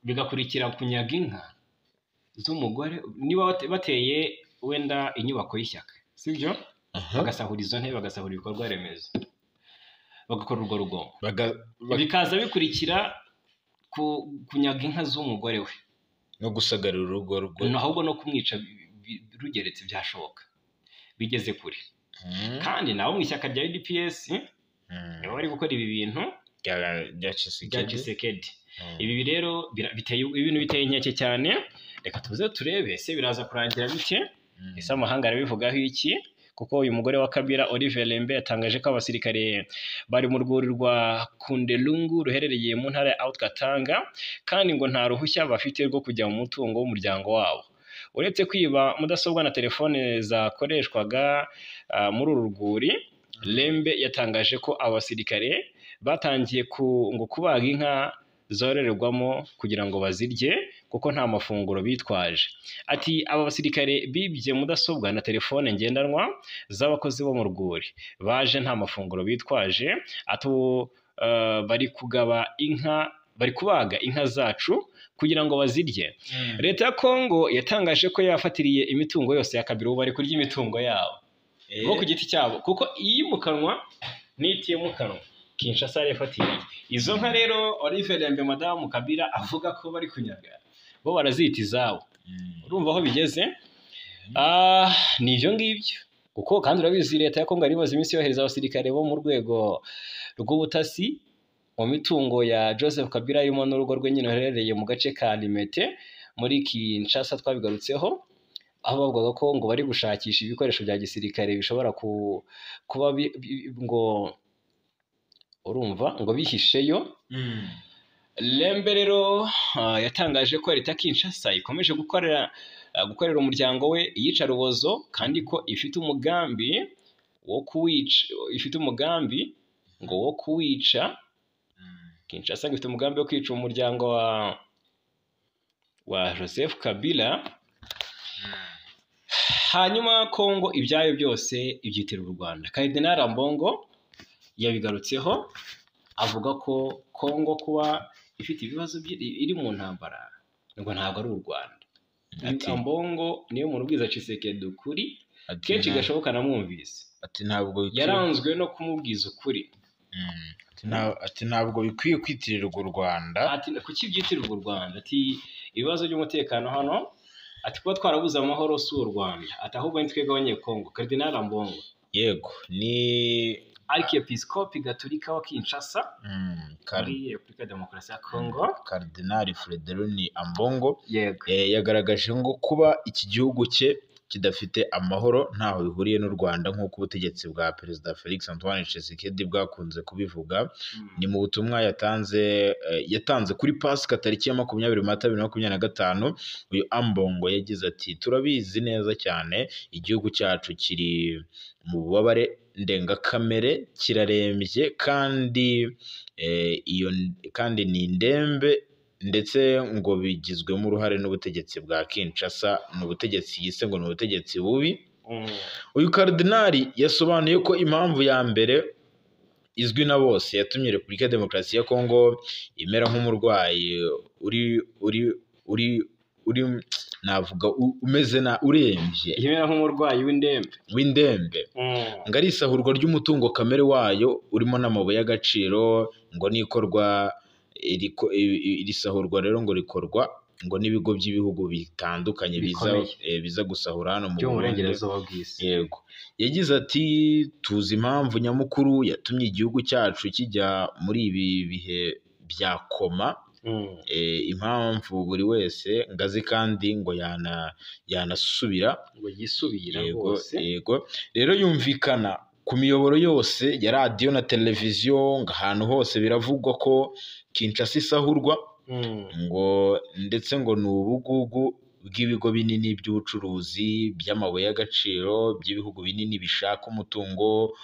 S2: bigakurikira kunyaga inka z'umugore, niba bateye wenda inyubako y'ishyaka, sibyo? Bagasahura izo ntebe, bagasahura ibikorwa remezo, bagakora urwo rugomo, bikaza bikurikira kunyaga inka z'umugore we
S1: no gusagarira urugo rwe,
S2: ahubwo no kumwica rugeretse byashoboka bigeze kure. Kandi nabo mu ishyaka rya UDPS nibo bari gukora ibi bintu
S1: bya
S2: Tshisekedi. Ibi rero biteye ibintu biteye inkeke cyane. Reka tuze turebe ese biraza kurangira bike, ese amahanga arabivugaho iki? Kuko uyu mugore wa Kabila Olive Lembe yatangaje ko abasirikare bari mu rwuri rwa Kundelungu ruherereye mu ntara ya Haut-Katanga, kandi ngo nta ruhushya bafite rwo kujya mu mutungo w'umuryango wabo. Uretse kwiba mudasobwa na telefone zakoreshwaga muri uru rwuri, Lembe yatangaje ko abasirikare batangiye ngo kubaga inka zororerwamo kugira ngo bazirye kuko nta mafunguro bitwaje. Ati aba basirikare bibye mudasobwa na telefone ngendanwa z'abakozi bo mu rwuri, baje nta mafunguro bitwaje. Ati bari kugaba inka, bari kubaga inka zacu kugira ngo bazirye. Leta ya Kongo yatangaje ko yafatiriye imitungo yose ya Kabila, ubu bari kurya imitungo yabo bo ku giti cyabo, kuko iyimukanwa n'itimukanwa Kinshasa yafatiriye izo nka. Rero Olive Lembe madamu Kabila avuga ko bari kunyaga, bo barazita izabo. Urumva aho bigeze? Ni ibyo ngibyo. Kuko kandi urabizi leta ya Kongo yari imaze iminsi yohereza abasirikare bo mu rwego rw'ubutasi mu mitungo ya Joseph Kabila irimo n'urugo rwe nyine ruherereye mu gace ka Limete muri Kinshasa, twabigarutseho, aho bavugaga ko ngo bari gushakisha ibikoresho bya gisirikare bishobora kuba ngo urumva ngo bihisheyo. Lembe rero yatangaje ko leta ya Kinshasa ikomeje gukorera umuryango we iyicarubozo, kandi ko ifite umugambi wo kuwica, ifite umugambi ngo wo kuwica. Kinshasa ifite umugambi wo kwica umuryango wa Joseph Kabila. Hanyuma Kongo ibyayo byose ibyitirira u Rwanda. Cardinal Ambongo yabigarutseho avuga ko Kongo kuba ifite ibibazo iri mu ntambara ngo ntabwo ari u Rwanda. Ambongo niyo muntu ubwiza Tshisekedi ukuri kenshi gashoboka, namwumvise.
S1: Ati ntabwo
S2: yaranzwe no kumubwiza ukuri.
S1: Ati ntabwo bikwiye kwitirirwa u Rwanda.
S2: Ati kuki byitirirwa u Rwanda? Ati ibibazo by'umutekano hano, ati kuba twarabuze amahoro si u Rwanda, ati ahubwo ni twebwe abanyekongo. Cardinal Ambongo,
S1: yego, ni
S2: Archiepiscopi Gatolika wa Kinshasa muri Repubulika ya Demokarasi ya Kongo,
S1: Cardinal Frédéric Ambongo,
S2: yego,
S1: yagaragaje ngo kuba iki gihugu cye kidafite amahoro ntaho bihuriye n'u Rwanda nk'uko ubutegetsi bwa Perezida Felix Antoine Tshisekedi bwakunze kubivuga. Ni mu butumwa yatanze kuri Pasika tariki ya 20 Mata 2025. Uyu Ambongo yagize ati turabizi neza cyane igihugu cyacu kiri mu bubabare ndengakamere, kirarembye kandi iyo kandi ni indembe, ndetse ngo bigizwemo uruhare n'ubutegetsi bwa Kinshasa, ni ubutegetsi yise ngo ni ubutegetsi bubi. Uyu Karidinali yasobanuye ko impamvu ya mbere izwi na bose yatumye Repubulika ya Demokarasi ya Kongo imera nk'umurwayi uri uri uri uri navuga umeze na urembye,
S2: imera nk'umurwayi w'indembe,
S1: ngo ari isahurwa ry'umutungo kamere wayo urimo n'amabuye y'agaciro, ngo n'ikorwa iri sahurwa rero ngo rikorwa ngo n'ibigo by'ibihugu bitandukanye biza gusahura hano mu
S2: burengerazuba bw'isi.
S1: Yego, yagize ati tuzi impamvu nyamukuru yatumye igihugu cyacu kijya muri ibi bihe bya koma, impamvu buri wese ngazi kandi ngo yanasubira
S2: ngo yisubira rwose.
S1: Yego, rero yumvikana ku miyoboro yose ya radiyo na televiziyo, ngo ahantu hose biravugwa ko Kinshasa isahurwa, ngo ndetse ngo ni ubugugu bw'ibigo binini by'ubucuruzi by'amabuye y'agaciro by'ibihugu binini bishaka umutungo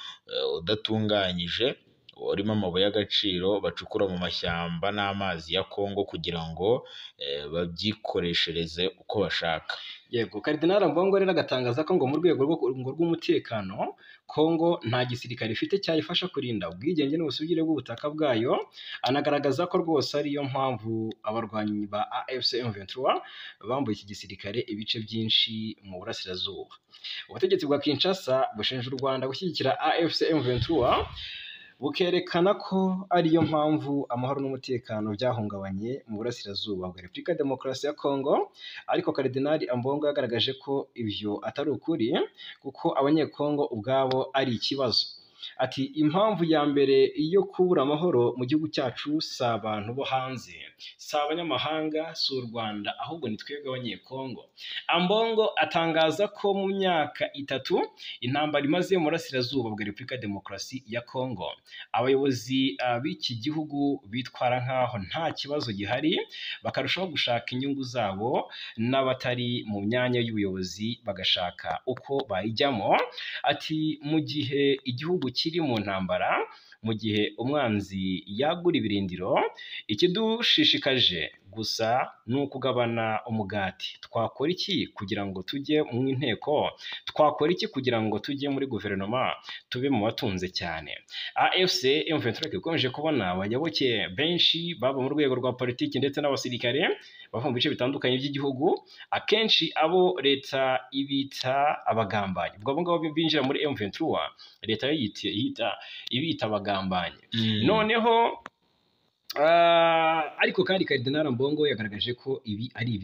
S1: udatunganyije urimo amabuye y'agaciro bacukura mu mashyamba n'amazi ya Kongo kugira ngo babyikoreshereze uko bashaka.
S2: Yego, Karidinali Ambongo rero agatangaza ko ngo mu rwego rw'umutekano Kongo nta gisirikare ifite cyayifasha kurinda ubwigenge n'ubusugire bw'ubutaka bwayo, anagaragaza ko rwose ariyo mpamvu abarwanyi ba AFC M23 bambuye iki gisirikare ibice byinshi mu burasirazuba. Ubutegetsi bwa Kinshasa bushinja u Rwanda gushyigikira AFC M23, bukerekana ko ariyo mpamvu amahoro n'umutekano byahungabanye mu burasirazuba bwa Repubulika ya Demokarasi ya Kongo. Ariko Karidinali Ambongo yagaragaje ko ibyo atari ukuri, kuko abanyekongo ubwabo ari ikibazo. Ati impamvu ya mbere yo kubura amahoro mu gihugu cyacu si abantu bo hanze, si abanyamahanga, si u Rwanda, ahubwo ni twebwe abanyekongo. Ambongo atangaza ko mu myaka 3 intambara imaze mu burasirazuba bwa Repubulika ya Demokarasi ya Kongo, abayobozi b'iki gihugu bitwara nk'aho nta kibazo gihari, bakarushaho gushaka inyungu zabo, n'abatari mu myanya y'ubuyobozi bagashaka uko bayijyamo. Ati mu gihe igihugu kiri mu ntambara, mu gihe umwanzi yagura ibirindiro, ikidushishikaje gusa ni ukugabana umugati. Twakora iki kugira ngo tujye mu nteko? Twakora iki kugira ngo tujye muri guverinoma, tube mu batunze cyane? AFC M23 ikomeje kubona abayoboke benshi baba mu rwego rwa politiki ndetse n'abasirikare bava mu bice bitandukanye by'igihugu, akenshi abo leta ibita abagambanyi. Ubwo abo ngabo binjira muri M23 leta yita ibita abagambanyi. Noneho ariko kandi Karidinali Ambongo yagaragaje ko ibi ari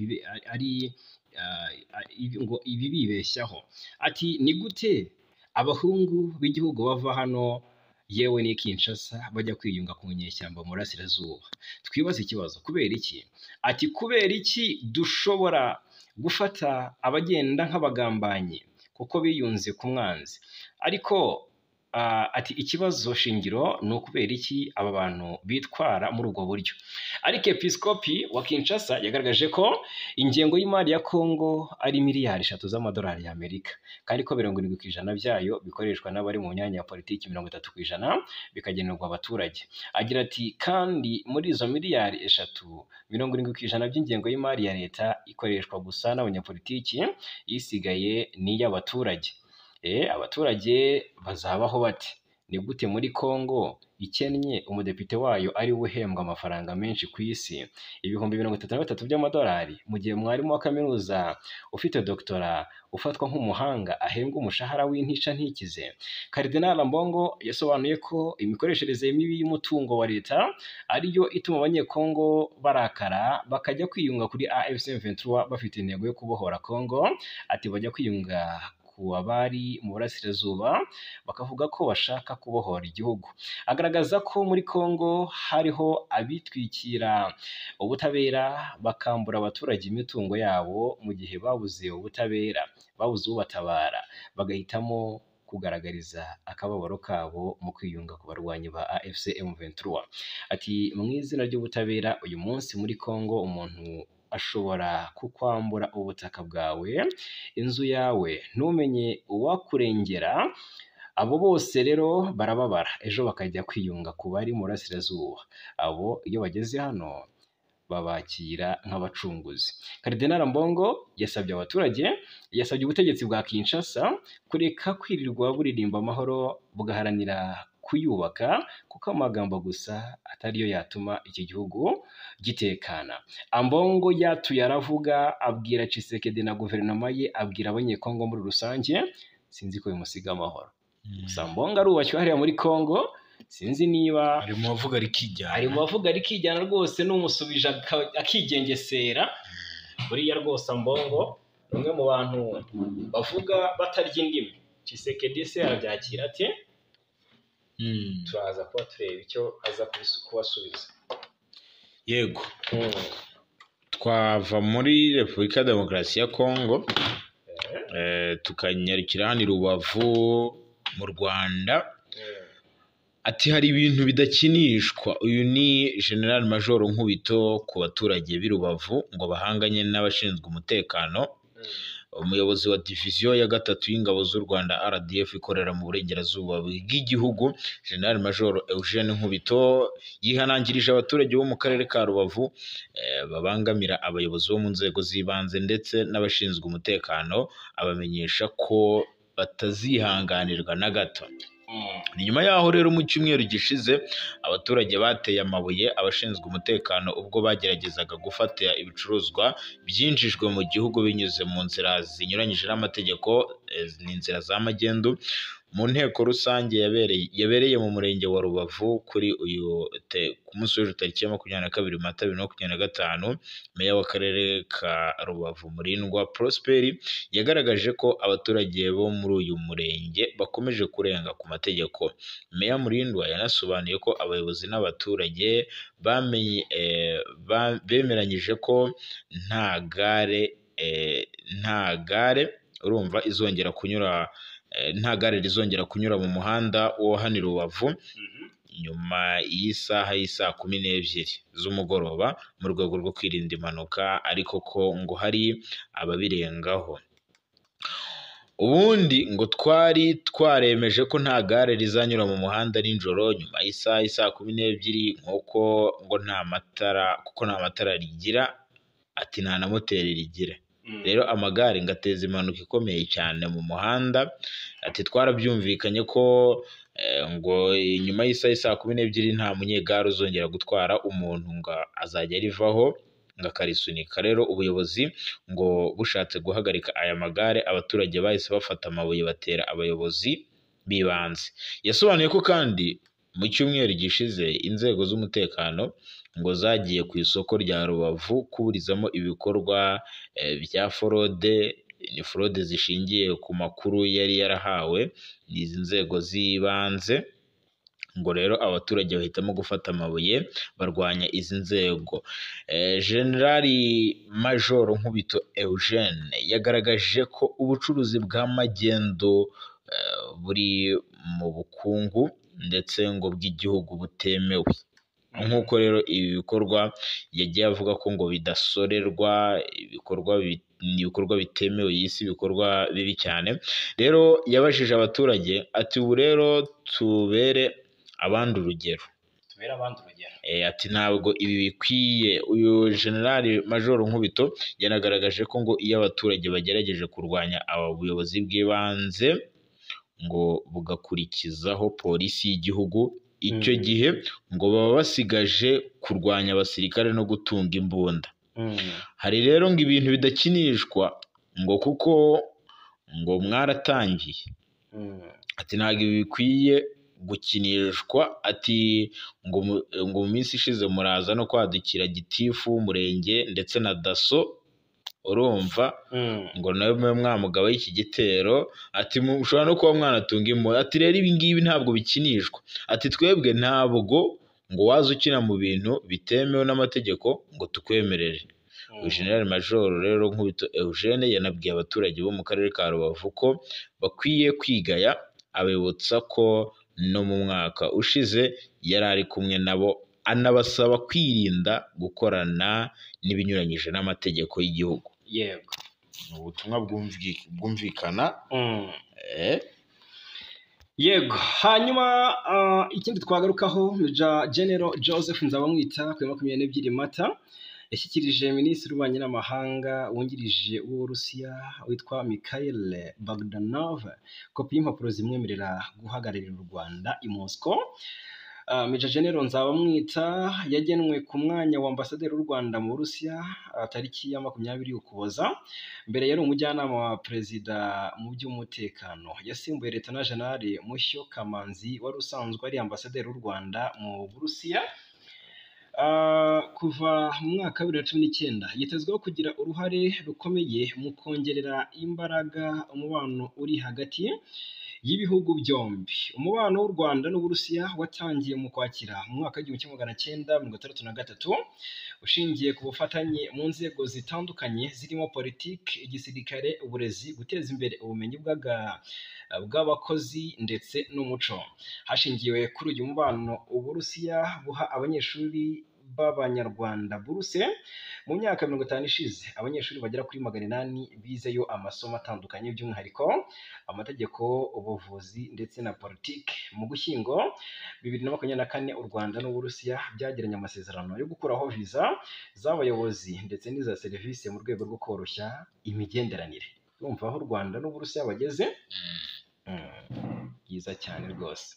S2: ngo ibi bibeshyaho. Ati ni gute abahungu b'igihugu bava hano yewe ni Kinshasa bajya kwiyunga ku nyeshyamba mu burasirazuba? Twibaze ikibazo, kubera iki? Ati kubera iki dushobora gufata abagenda nk'abagambanyi kuko biyunze ku mwanzi? Ariko ati ikibazo shingiro ni ukubera iki aba bantu bitwara muri ubwo buryo. Ariko Episkopi wa Kinshasa yagaragaje ko ingengo y'imari ya Kongo ari miliyari 3 z'amadolari y'Amerika, kandi ko 70% byayo bikoreshwa n'abari mu myanya ya politiki, 30% bikagenerwa abaturage. Agira ati kandi muri izo miliyari 3, 70% by'ingengo y'imari ya leta ikoreshwa gusa n'abanyapolitiki, isigaye ni iy'abaturage. Abaturage bazabaho bate? Ni gute muri Kongo ikennye umudepite wayo ari we uhembwa amafaranga menshi ku isi, 33,000 by'amadolari, mu gihe mwarimu wa kaminuza ufite doktora ufatwa nk'umuhanga ahembwa umushahara w'intica ntikize? Karidinali Ambongo yasobanuye ko imikoreshereze mibi y'umutungo wa leta ariyo ituma abanyekongo barakara bakajya kwiyunga kuri AFC M23 bafite intego yo kubohora Kongo. Ati bajya kwiyunga ku abari mu burasirazuba bakavuga ko bashaka kubohora igihugu. Agaragaza ko muri Kongo hariho abitwikira ubutabera bakambura abaturage imitungo yabo mu gihe babuze ubutabera, babuze ubatabara, bagahitamo kugaragariza akababaro kabo mu kwiyunga ku barwanyi ba AFC M23. Ati mu izina ry'ubutabera uyu munsi muri Kongo umuntu ashobora kukwambura ubutaka bwawe, inzu yawe, ntumenye uwakurengera, Abo bose rero barababara, ejo bakajya kwiyunga ku bari mu burasirazuba. Abo iyo bageze hano babakira nk'abacunguzi. Cardinal Ambongo yasabye abaturage, yasabye ubutegetsi bwa Kinshasa kureka kwirirwa buririmba amahoro, bugaharanira kuyubaka, kuko amagambo gusa atariyo yatuma iki gihugu gitekana. Ambongo yatuye aravuga, abwira Tshisekedi na guverinoma ye, abwira abanyekongo muri rusange, sinzi ko bimusiga amahoro. Gusa Ambongo arubashywe hariya muri Kongo, sinzi niba
S1: ari mu bavuga rikijyana,
S2: ari mu bavuga rikijyana rwose, n'umusubije akigengesera. Buriya rwose Ambongo ni umwe mu bantu bavuga batarya indimi. Tshisekedi se arabyakira ati turaza kuba tureba icyo aza kubasubiza.
S1: Yego, twava muri Repubulika ya Demokarasi ya Kongo tukanyarukira hano i Rubavu mu Rwanda. Ati hari ibintu bidakinishwa. Uyu ni General Major Nkubito ku baturage b'i Rubavu ngo bahanganye n'abashinzwe umutekano. Umuyobozi wa diviziyo ya 3 y'ingabo z'u Rwanda RDF ikorera mu burengerazuba bw'igihugu, General Major Eugene Nkubito, yihanangirije abaturage bo mu karere ka Rubavu babangamira abayobozi bo mu nzego z'ibanze ndetse n'abashinzwe umutekano, abamenyesha ko batazihanganirwa na gato. Nyuma yaho rero mu cyumweru gishize abaturage bateye amabuye abashinzwe umutekano ubwo bageragezaga gufata ibicuruzwa byinjijwe mu gihugu binyuze mu nzira zinyuranyije n'amategeko, ni inzira za magendu. Mu nteko rusange yabereye mu murenge wa Rubavu kuri uyu ku munsi w'ejo tariki ya 22 Mata 2025, meya w'akarere ka Rubavu Murindwa Prosper yagaragaje ko abaturage bo muri uyu murenge bakomeje kurenga ku mategeko. Meya Murindwa yanasobanuye ko abayobozi n'abaturage bemeranyije ko nta gare urumva izongera kunyura, nta gare rizongera kunyura mu muhanda wo hano i Rubavu nyuma y'isaha y'isaa 12 z'umugoroba mu rwego rwo kwirinda impanuka, ariko ko ngo hari ababirengaho. Ubundi ngo twari twaremeje ko nta gare rizanyura mu muhanda nijoro nyuma y'isaha y'isaa 12, nk'uko ngo nta matara, kuko nta matara rigira, ati nta na moteri rigira. Rero amagare ngateza impanuka ikomeye cyane mu muhanda. Ati twarabyumvikanye ko ngo nyuma y'isaha y'isaa 12 nta munyegare uzongera gutwara umuntu, ngo azajya arivaho ngo akarisunika. Rero ubuyobozi ngo bushatse guhagarika aya magare, abaturage bahise bafata amabuye batera abayobozi b'ibanze. Yasobanuye ko kandi mu cyumweru gishize inzego z'umutekano ngo zagiye ku isoko rya Rubavu kuburizamo ibikorwa bya forode, ni forode zishingiye ku makuru yari yarahawe n'izi nzego z'ibanze. Ngo rero abaturage bahitamo gufata amabuye barwanya izi nzego. General Major Nkubito Eugene yagaragaje ko ubucuruzi bwa magendu buri mu bukungu ndetse ngo bw'igihugu butemewe. Nk'uko rero ibi bikorwa yagiye avuga ko ngo bidasorerwa, ibikorwa ni ibikorwa bitemewe, yisi ibikorwa bibi cyane. Rero yabajije abaturage ati ubu rero tubere abandi urugero, ati ntabwo ibi bikwiye. Uyu General Major Nkubito yanagaragaje ko ngo iyo abaturage bagerageje kurwanya aba buyobozi bw'ibanze ngo bugakurikizaho polisi y'igihugu, icyo gihe ngo baba basigaje kurwanya abasirikare no gutunga imbunda. Hari rero ngo ibintu bidakinishwa ngo kuko ngo mwaratangiye. Ati ntabwo ibi bikwiye gukinishwa, ati ngo mu minsi ishize muraza no kwadukira gitifu w'umurenge ndetse na daso, urumva ngo nawe mube mwamugaba y'iki gitero, ati mushobora no kuba mwanatunga imbunda. Ati rero ibi ngibi ntabwo bikinishwa, ati twebwe ntabwo ngo waza ukina mu bintu bitemewe n'amategeko ngo tukwemerere. General Major rero Nkubito Eugene yanabwiye abaturage bo mu karere ka Rubavu ko bakwiye kwigaya, abibutsa ko no mu mwaka ushize yari ari kumwe nabo, anabasaba kwirinda gukorana n'ibinyuranyije n'amategeko y'igihugu.
S2: Yego,
S1: ni ubutumwa bwumvikana.
S2: Yego, hanyuma ikindi twagarukaho, Major General Joseph Nzabamwita ku ya 22 Mata yashyikirije Minisitiri w'Ububanyi n'Amahanga wungirije w'Uburusiya witwa Mikhail Bogdanov kopi y'impapuro zimwemerera guhagararira u Rwanda i Moscow. Major General Nzabamwita yagenwe ku mwanya wa ambasaderi w'u Rwanda mu Burusiya tariki ya 20 Ukuboza. Mbere yari umujyanama wa perezida mu by'umutekano. Yasimbuye Leta General Mushyo Kamanzi wari usanzwe ari ambasaderi w'u Rwanda mu Burusiya. Kuva mu mwaka wa 2019 yitezweho kugira uruhare rukomeye mu kongerera imbaraga umubano uri hagati y'ibihugu byombi. Umubano w'u Rwanda n'Uburusiya watangiye mu Kwakira mu mwaka wa 1963, ushingiye ku bufatanye mu nzego zitandukanye zirimo politiki, igisirikare, uburezi, guteza imbere ubumenyi bw'abakozi ndetse n'umuco. Hashingiwe kuri uyu mubano, Uburusiya buha abanyeshuri b'Abanyarwanda buruse. Mu myaka 50 ishize, abanyeshuri bagera kuri 800 bizeyo amasomo atandukanye, by'umwihariko amategeko, ubuvuzi ndetse na politiki. Mu Gushyingo 2024, u Rwanda n'Uburusiya byagiranye amasezerano yo gukuraho viza z'abayobozi ndetse n'iza serivisi mu rwego rwo koroshya imigenderanire. Urumva aho u Rwanda n'Uburusiya bageze? Byiza cyane rwose.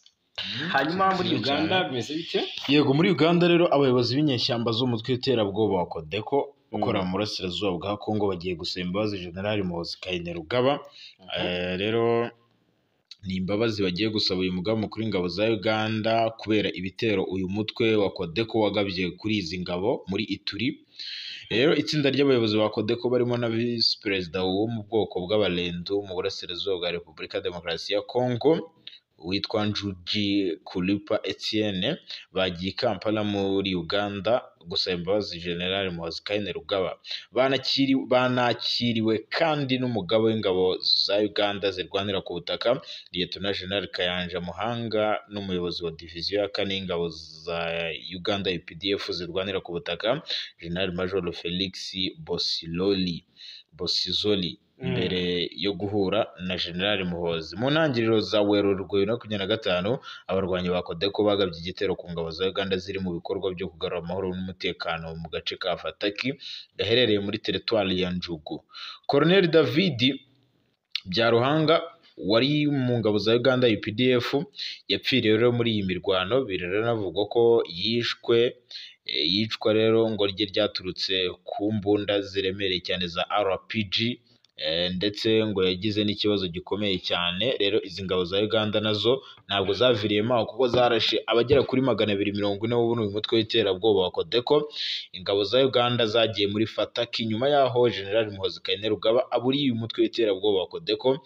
S2: Hanyuma muri Uganda bimeze bite?
S1: Yego, muri Uganda rero abayobozi b'inyeshyamba z'umutwe w'iterabwoba wa Codeco ukorera mu burasirazuba bwa Kongo bagiye gusaba imbabazi General Muhoozi Kainerugaba. Rero ni imbabazi bagiye gusaba uyu mugaba mukuru w'ingabo za Uganda kubera ibitero uyu mutwe wa Codeco wagabye kuri izi ngabo muri Ituri. Rero itsinda ry'abayobozi ba Codeco barimo na visi perezida wo mu bwoko bw'Abalendu mu burasirazuba bwa Repubulika ya Demokarasi ya Kongo witwa Njugi Kulipa Etienne bagiye i Kampala muri Uganda gusaba imbabazi General Muhoozi Kainerugaba. Banakiriwe kandi n'umugaba w'ingabo za Uganda zirwanira ku butaka Lieutenant General Kayanja Muhanga n'umuyobozi wa diviziyo ya kane y'ingabo za Uganda UPDF zirwanira ku butaka General Major Felix Bosizoli mbere yo guhura na General Muhoozi. Mu ntangiriro za Werurwe 2025, abarwanyi ba Codeco bagabye igitero ku ngabo za Uganda ziri mu bikorwa byo kugarura amahoro n'umutekano mu gace ka Fataki gaherereye muri teritwari ya Njugu. Colonel David Byaruhanga wari mu ngabo za Uganda UPDF yapfiriye rero muri iyi mirwano. Biranavugwa ko yishwe yicwa rero ngo rye ryaturutse ku mbunda ziremereye cyane za RPG, ndetse ngo yagize n'ikibazo gikomeye cyane. Rero izi ngabo za Uganda nazo ntabwo zaviriyemo aho kuko zarashe abagera kuri 240 bo muri uyu mutwe w'iterabwoba wa Codeco. Ingabo za Uganda zagiye muri Fataki nyuma yaho General Muhoozi Kainerugaba aburiye uyu mutwe w'iterabwoba wa Codeco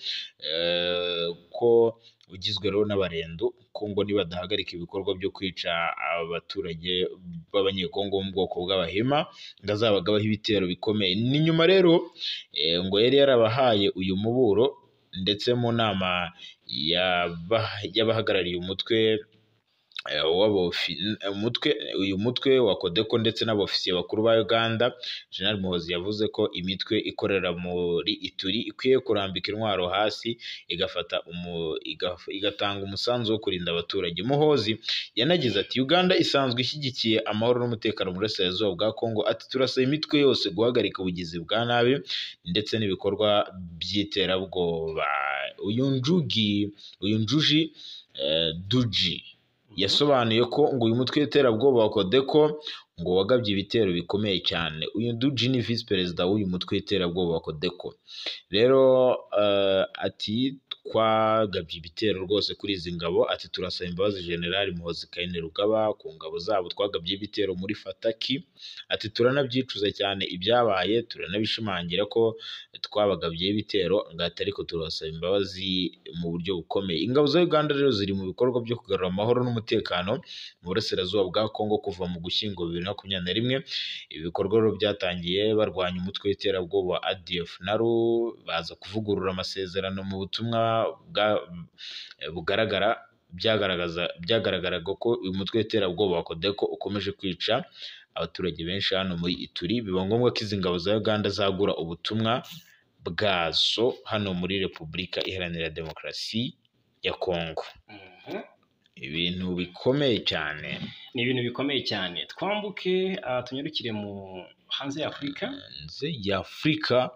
S1: ko ugizwe rero n'Abarendu, ko ngo nibadahagarika ibikorwa byo kwica abaturage b'Abanyekongo bo mu bwoko bw'Abahima ngo azabagabaho ibitero bikomeye. Ni nyuma rero ngo yari yarabahaye uyu muburo, ndetse mu nama y'abahagarariye umutwe uyu mutwe wa Codeco ndetse n'abofisiye bakuru ba Uganda, General Muhoozi yavuze ko imitwe ikorera muri Ituri ikwiye kurambika intwaro hasi igafata igatanga umusanzu wo kurinda abaturage. Muhoozi yanagize ati Uganda isanzwe ishyigikiye amahoro n'umutekano mu burasirazuba bwa Kongo, ati turasaba imitwe yose guhagarika ubugizi bwa nabi ndetse n'ibikorwa by'iterabwoba. Uyu Njugi Duji yasobanuye ko ngo uyu mutwe w'iterabwoba wa Codeco ngo wagabye ibitero bikomeye cyane. Uyu Duji ni visi perezida w'uyu mutwe w'iterabwoba wa Codeco. Rero ati twagabye ibitero rwose kuri izi ngabo, ati turasaba imbabazi General Muhoozi Kainerugaba ku ngabo zabo twagabye ibitero muri Fataki, ati turanabyicuza cyane ibyabaye, turanabishimangira ko twabagabye ibitero, ngati ariko turasaba imbabazi mu buryo bukomeye. Ingabo za Uganda rero ziri mu bikorwa byo kugarura amahoro n'umutekano mu burasirazuba bwa Kongo kuva mu Gushyingo 2021. Ibi bikorwa rero byatangiye barwanya umutwe w'iterabwoba wa ADF NALU, baza kuvugurura amasezerano mu butumwa bugaragara byagaragaraga ko uyu mutwe w'iterabwoba wa Codeco ukomeje kwica abaturage benshi hano muri Ituri. Biba ngombwa ko izi ngabo za Uganda zagura ubutumwa bwazo hano muri Repubulika Iharanira Demokarasi ya Kongo. Ibintu bikomeye cyane.
S2: Ni ibintu bikomeye cyane. Twambuke tunyarukire mu hanze ya Afurika.
S1: Hanze ya Afurika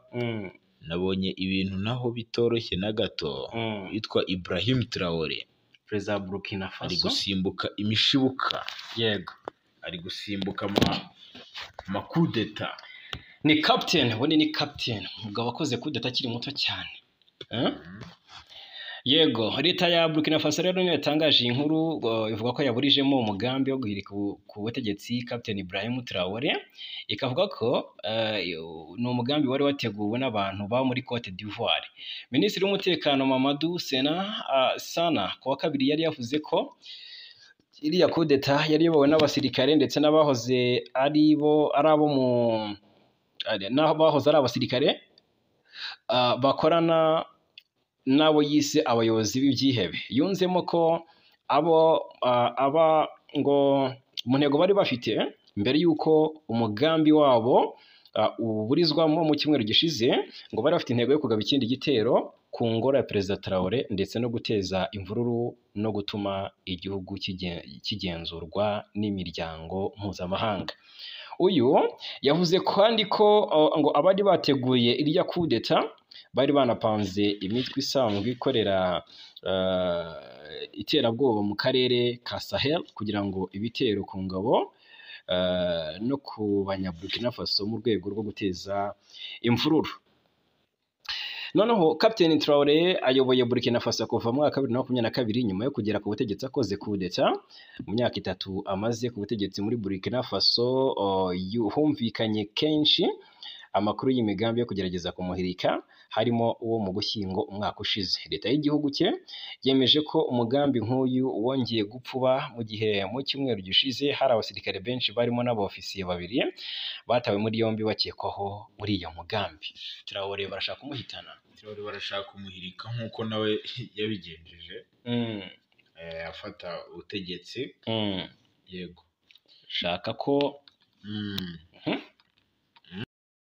S1: nabonye ibintu naho bitoroshye na gato. Yitwa Ibrahim Traore,
S2: perezida wa Burkina
S1: ari
S2: Faso,
S1: gusimbuka imishibuka.
S2: Yego,
S1: ari gusimbuka amakudeta.
S2: Ni captain, ubundi ni captain, umugabo wakoze kudeta akiri muto cyane. Yego, leta ya Burkina Faso rero niyo yatangaje iyi nkuru, ivuga ko yaburijemo umugambi wo guhirika ku butegetsi Captain Ibrahim Traore, ikavuga ko ni umugambi wari wateguwe n'abantu baba muri Cote d'Ivoire. Minisitiri w'Umutekano Mamadou Sena Sana ku wa kabiri yari yavuze ko iriya kudeta yari iyobowe n'abasirikare ndetse n'abahoze ari bo ari abo mu n'abahoze ari abasirikare bakorana n'abo yise abayobozi b'ibyihebe. Yunzemo ko abo aba ngo mu ntego bari bafite mbere y'uko umugambi wabo uburizwamo mu cyumweru gishize, ngo bari bafite intego yo kugaba ikindi gitero ku ngoro ya Perezida Traore ndetse no guteza imvururu no gutuma igihugu kigenzurwa n'imiryango mpuzamahanga. Uyu yavuze kandi ko ngo abari bateguye iriya kudeta bari banapanze imitwe isanzwe ikorera iterabwoba mu karere ka Sahel kugira ngo ibitero ku ngabo no ku Banyaburkina Faso mu rwego rwo guteza imvururu. Noneho Captain Traore ayoboye Burkina Faso kuva mu mwaka wa 2022 nyuma yo kugera ku butegetsi akoze kudeta. Mu myaka 3 amaze ku butegetsi muri Burkina Faso, humvikanye kenshi amakuru y'imigambi yo kugerageza kumuhirika, harimo uwo mu Gushyingo umwaka ushize. Leta y'igihugu cye yemeje ko umugambi nk'uyu wongeye gupfuba mu gihe mu cyumweru gishize hari abasirikare benshi barimo n'abofisiye babiri batawe muri yombi bakekwaho uriya mugambi. Traore barashaka kumuhitana.
S1: Traore barashaka kumuhirika nk'uko nawe yabigenjeje, afata ubutegetsi. Yego.
S2: Shaka ko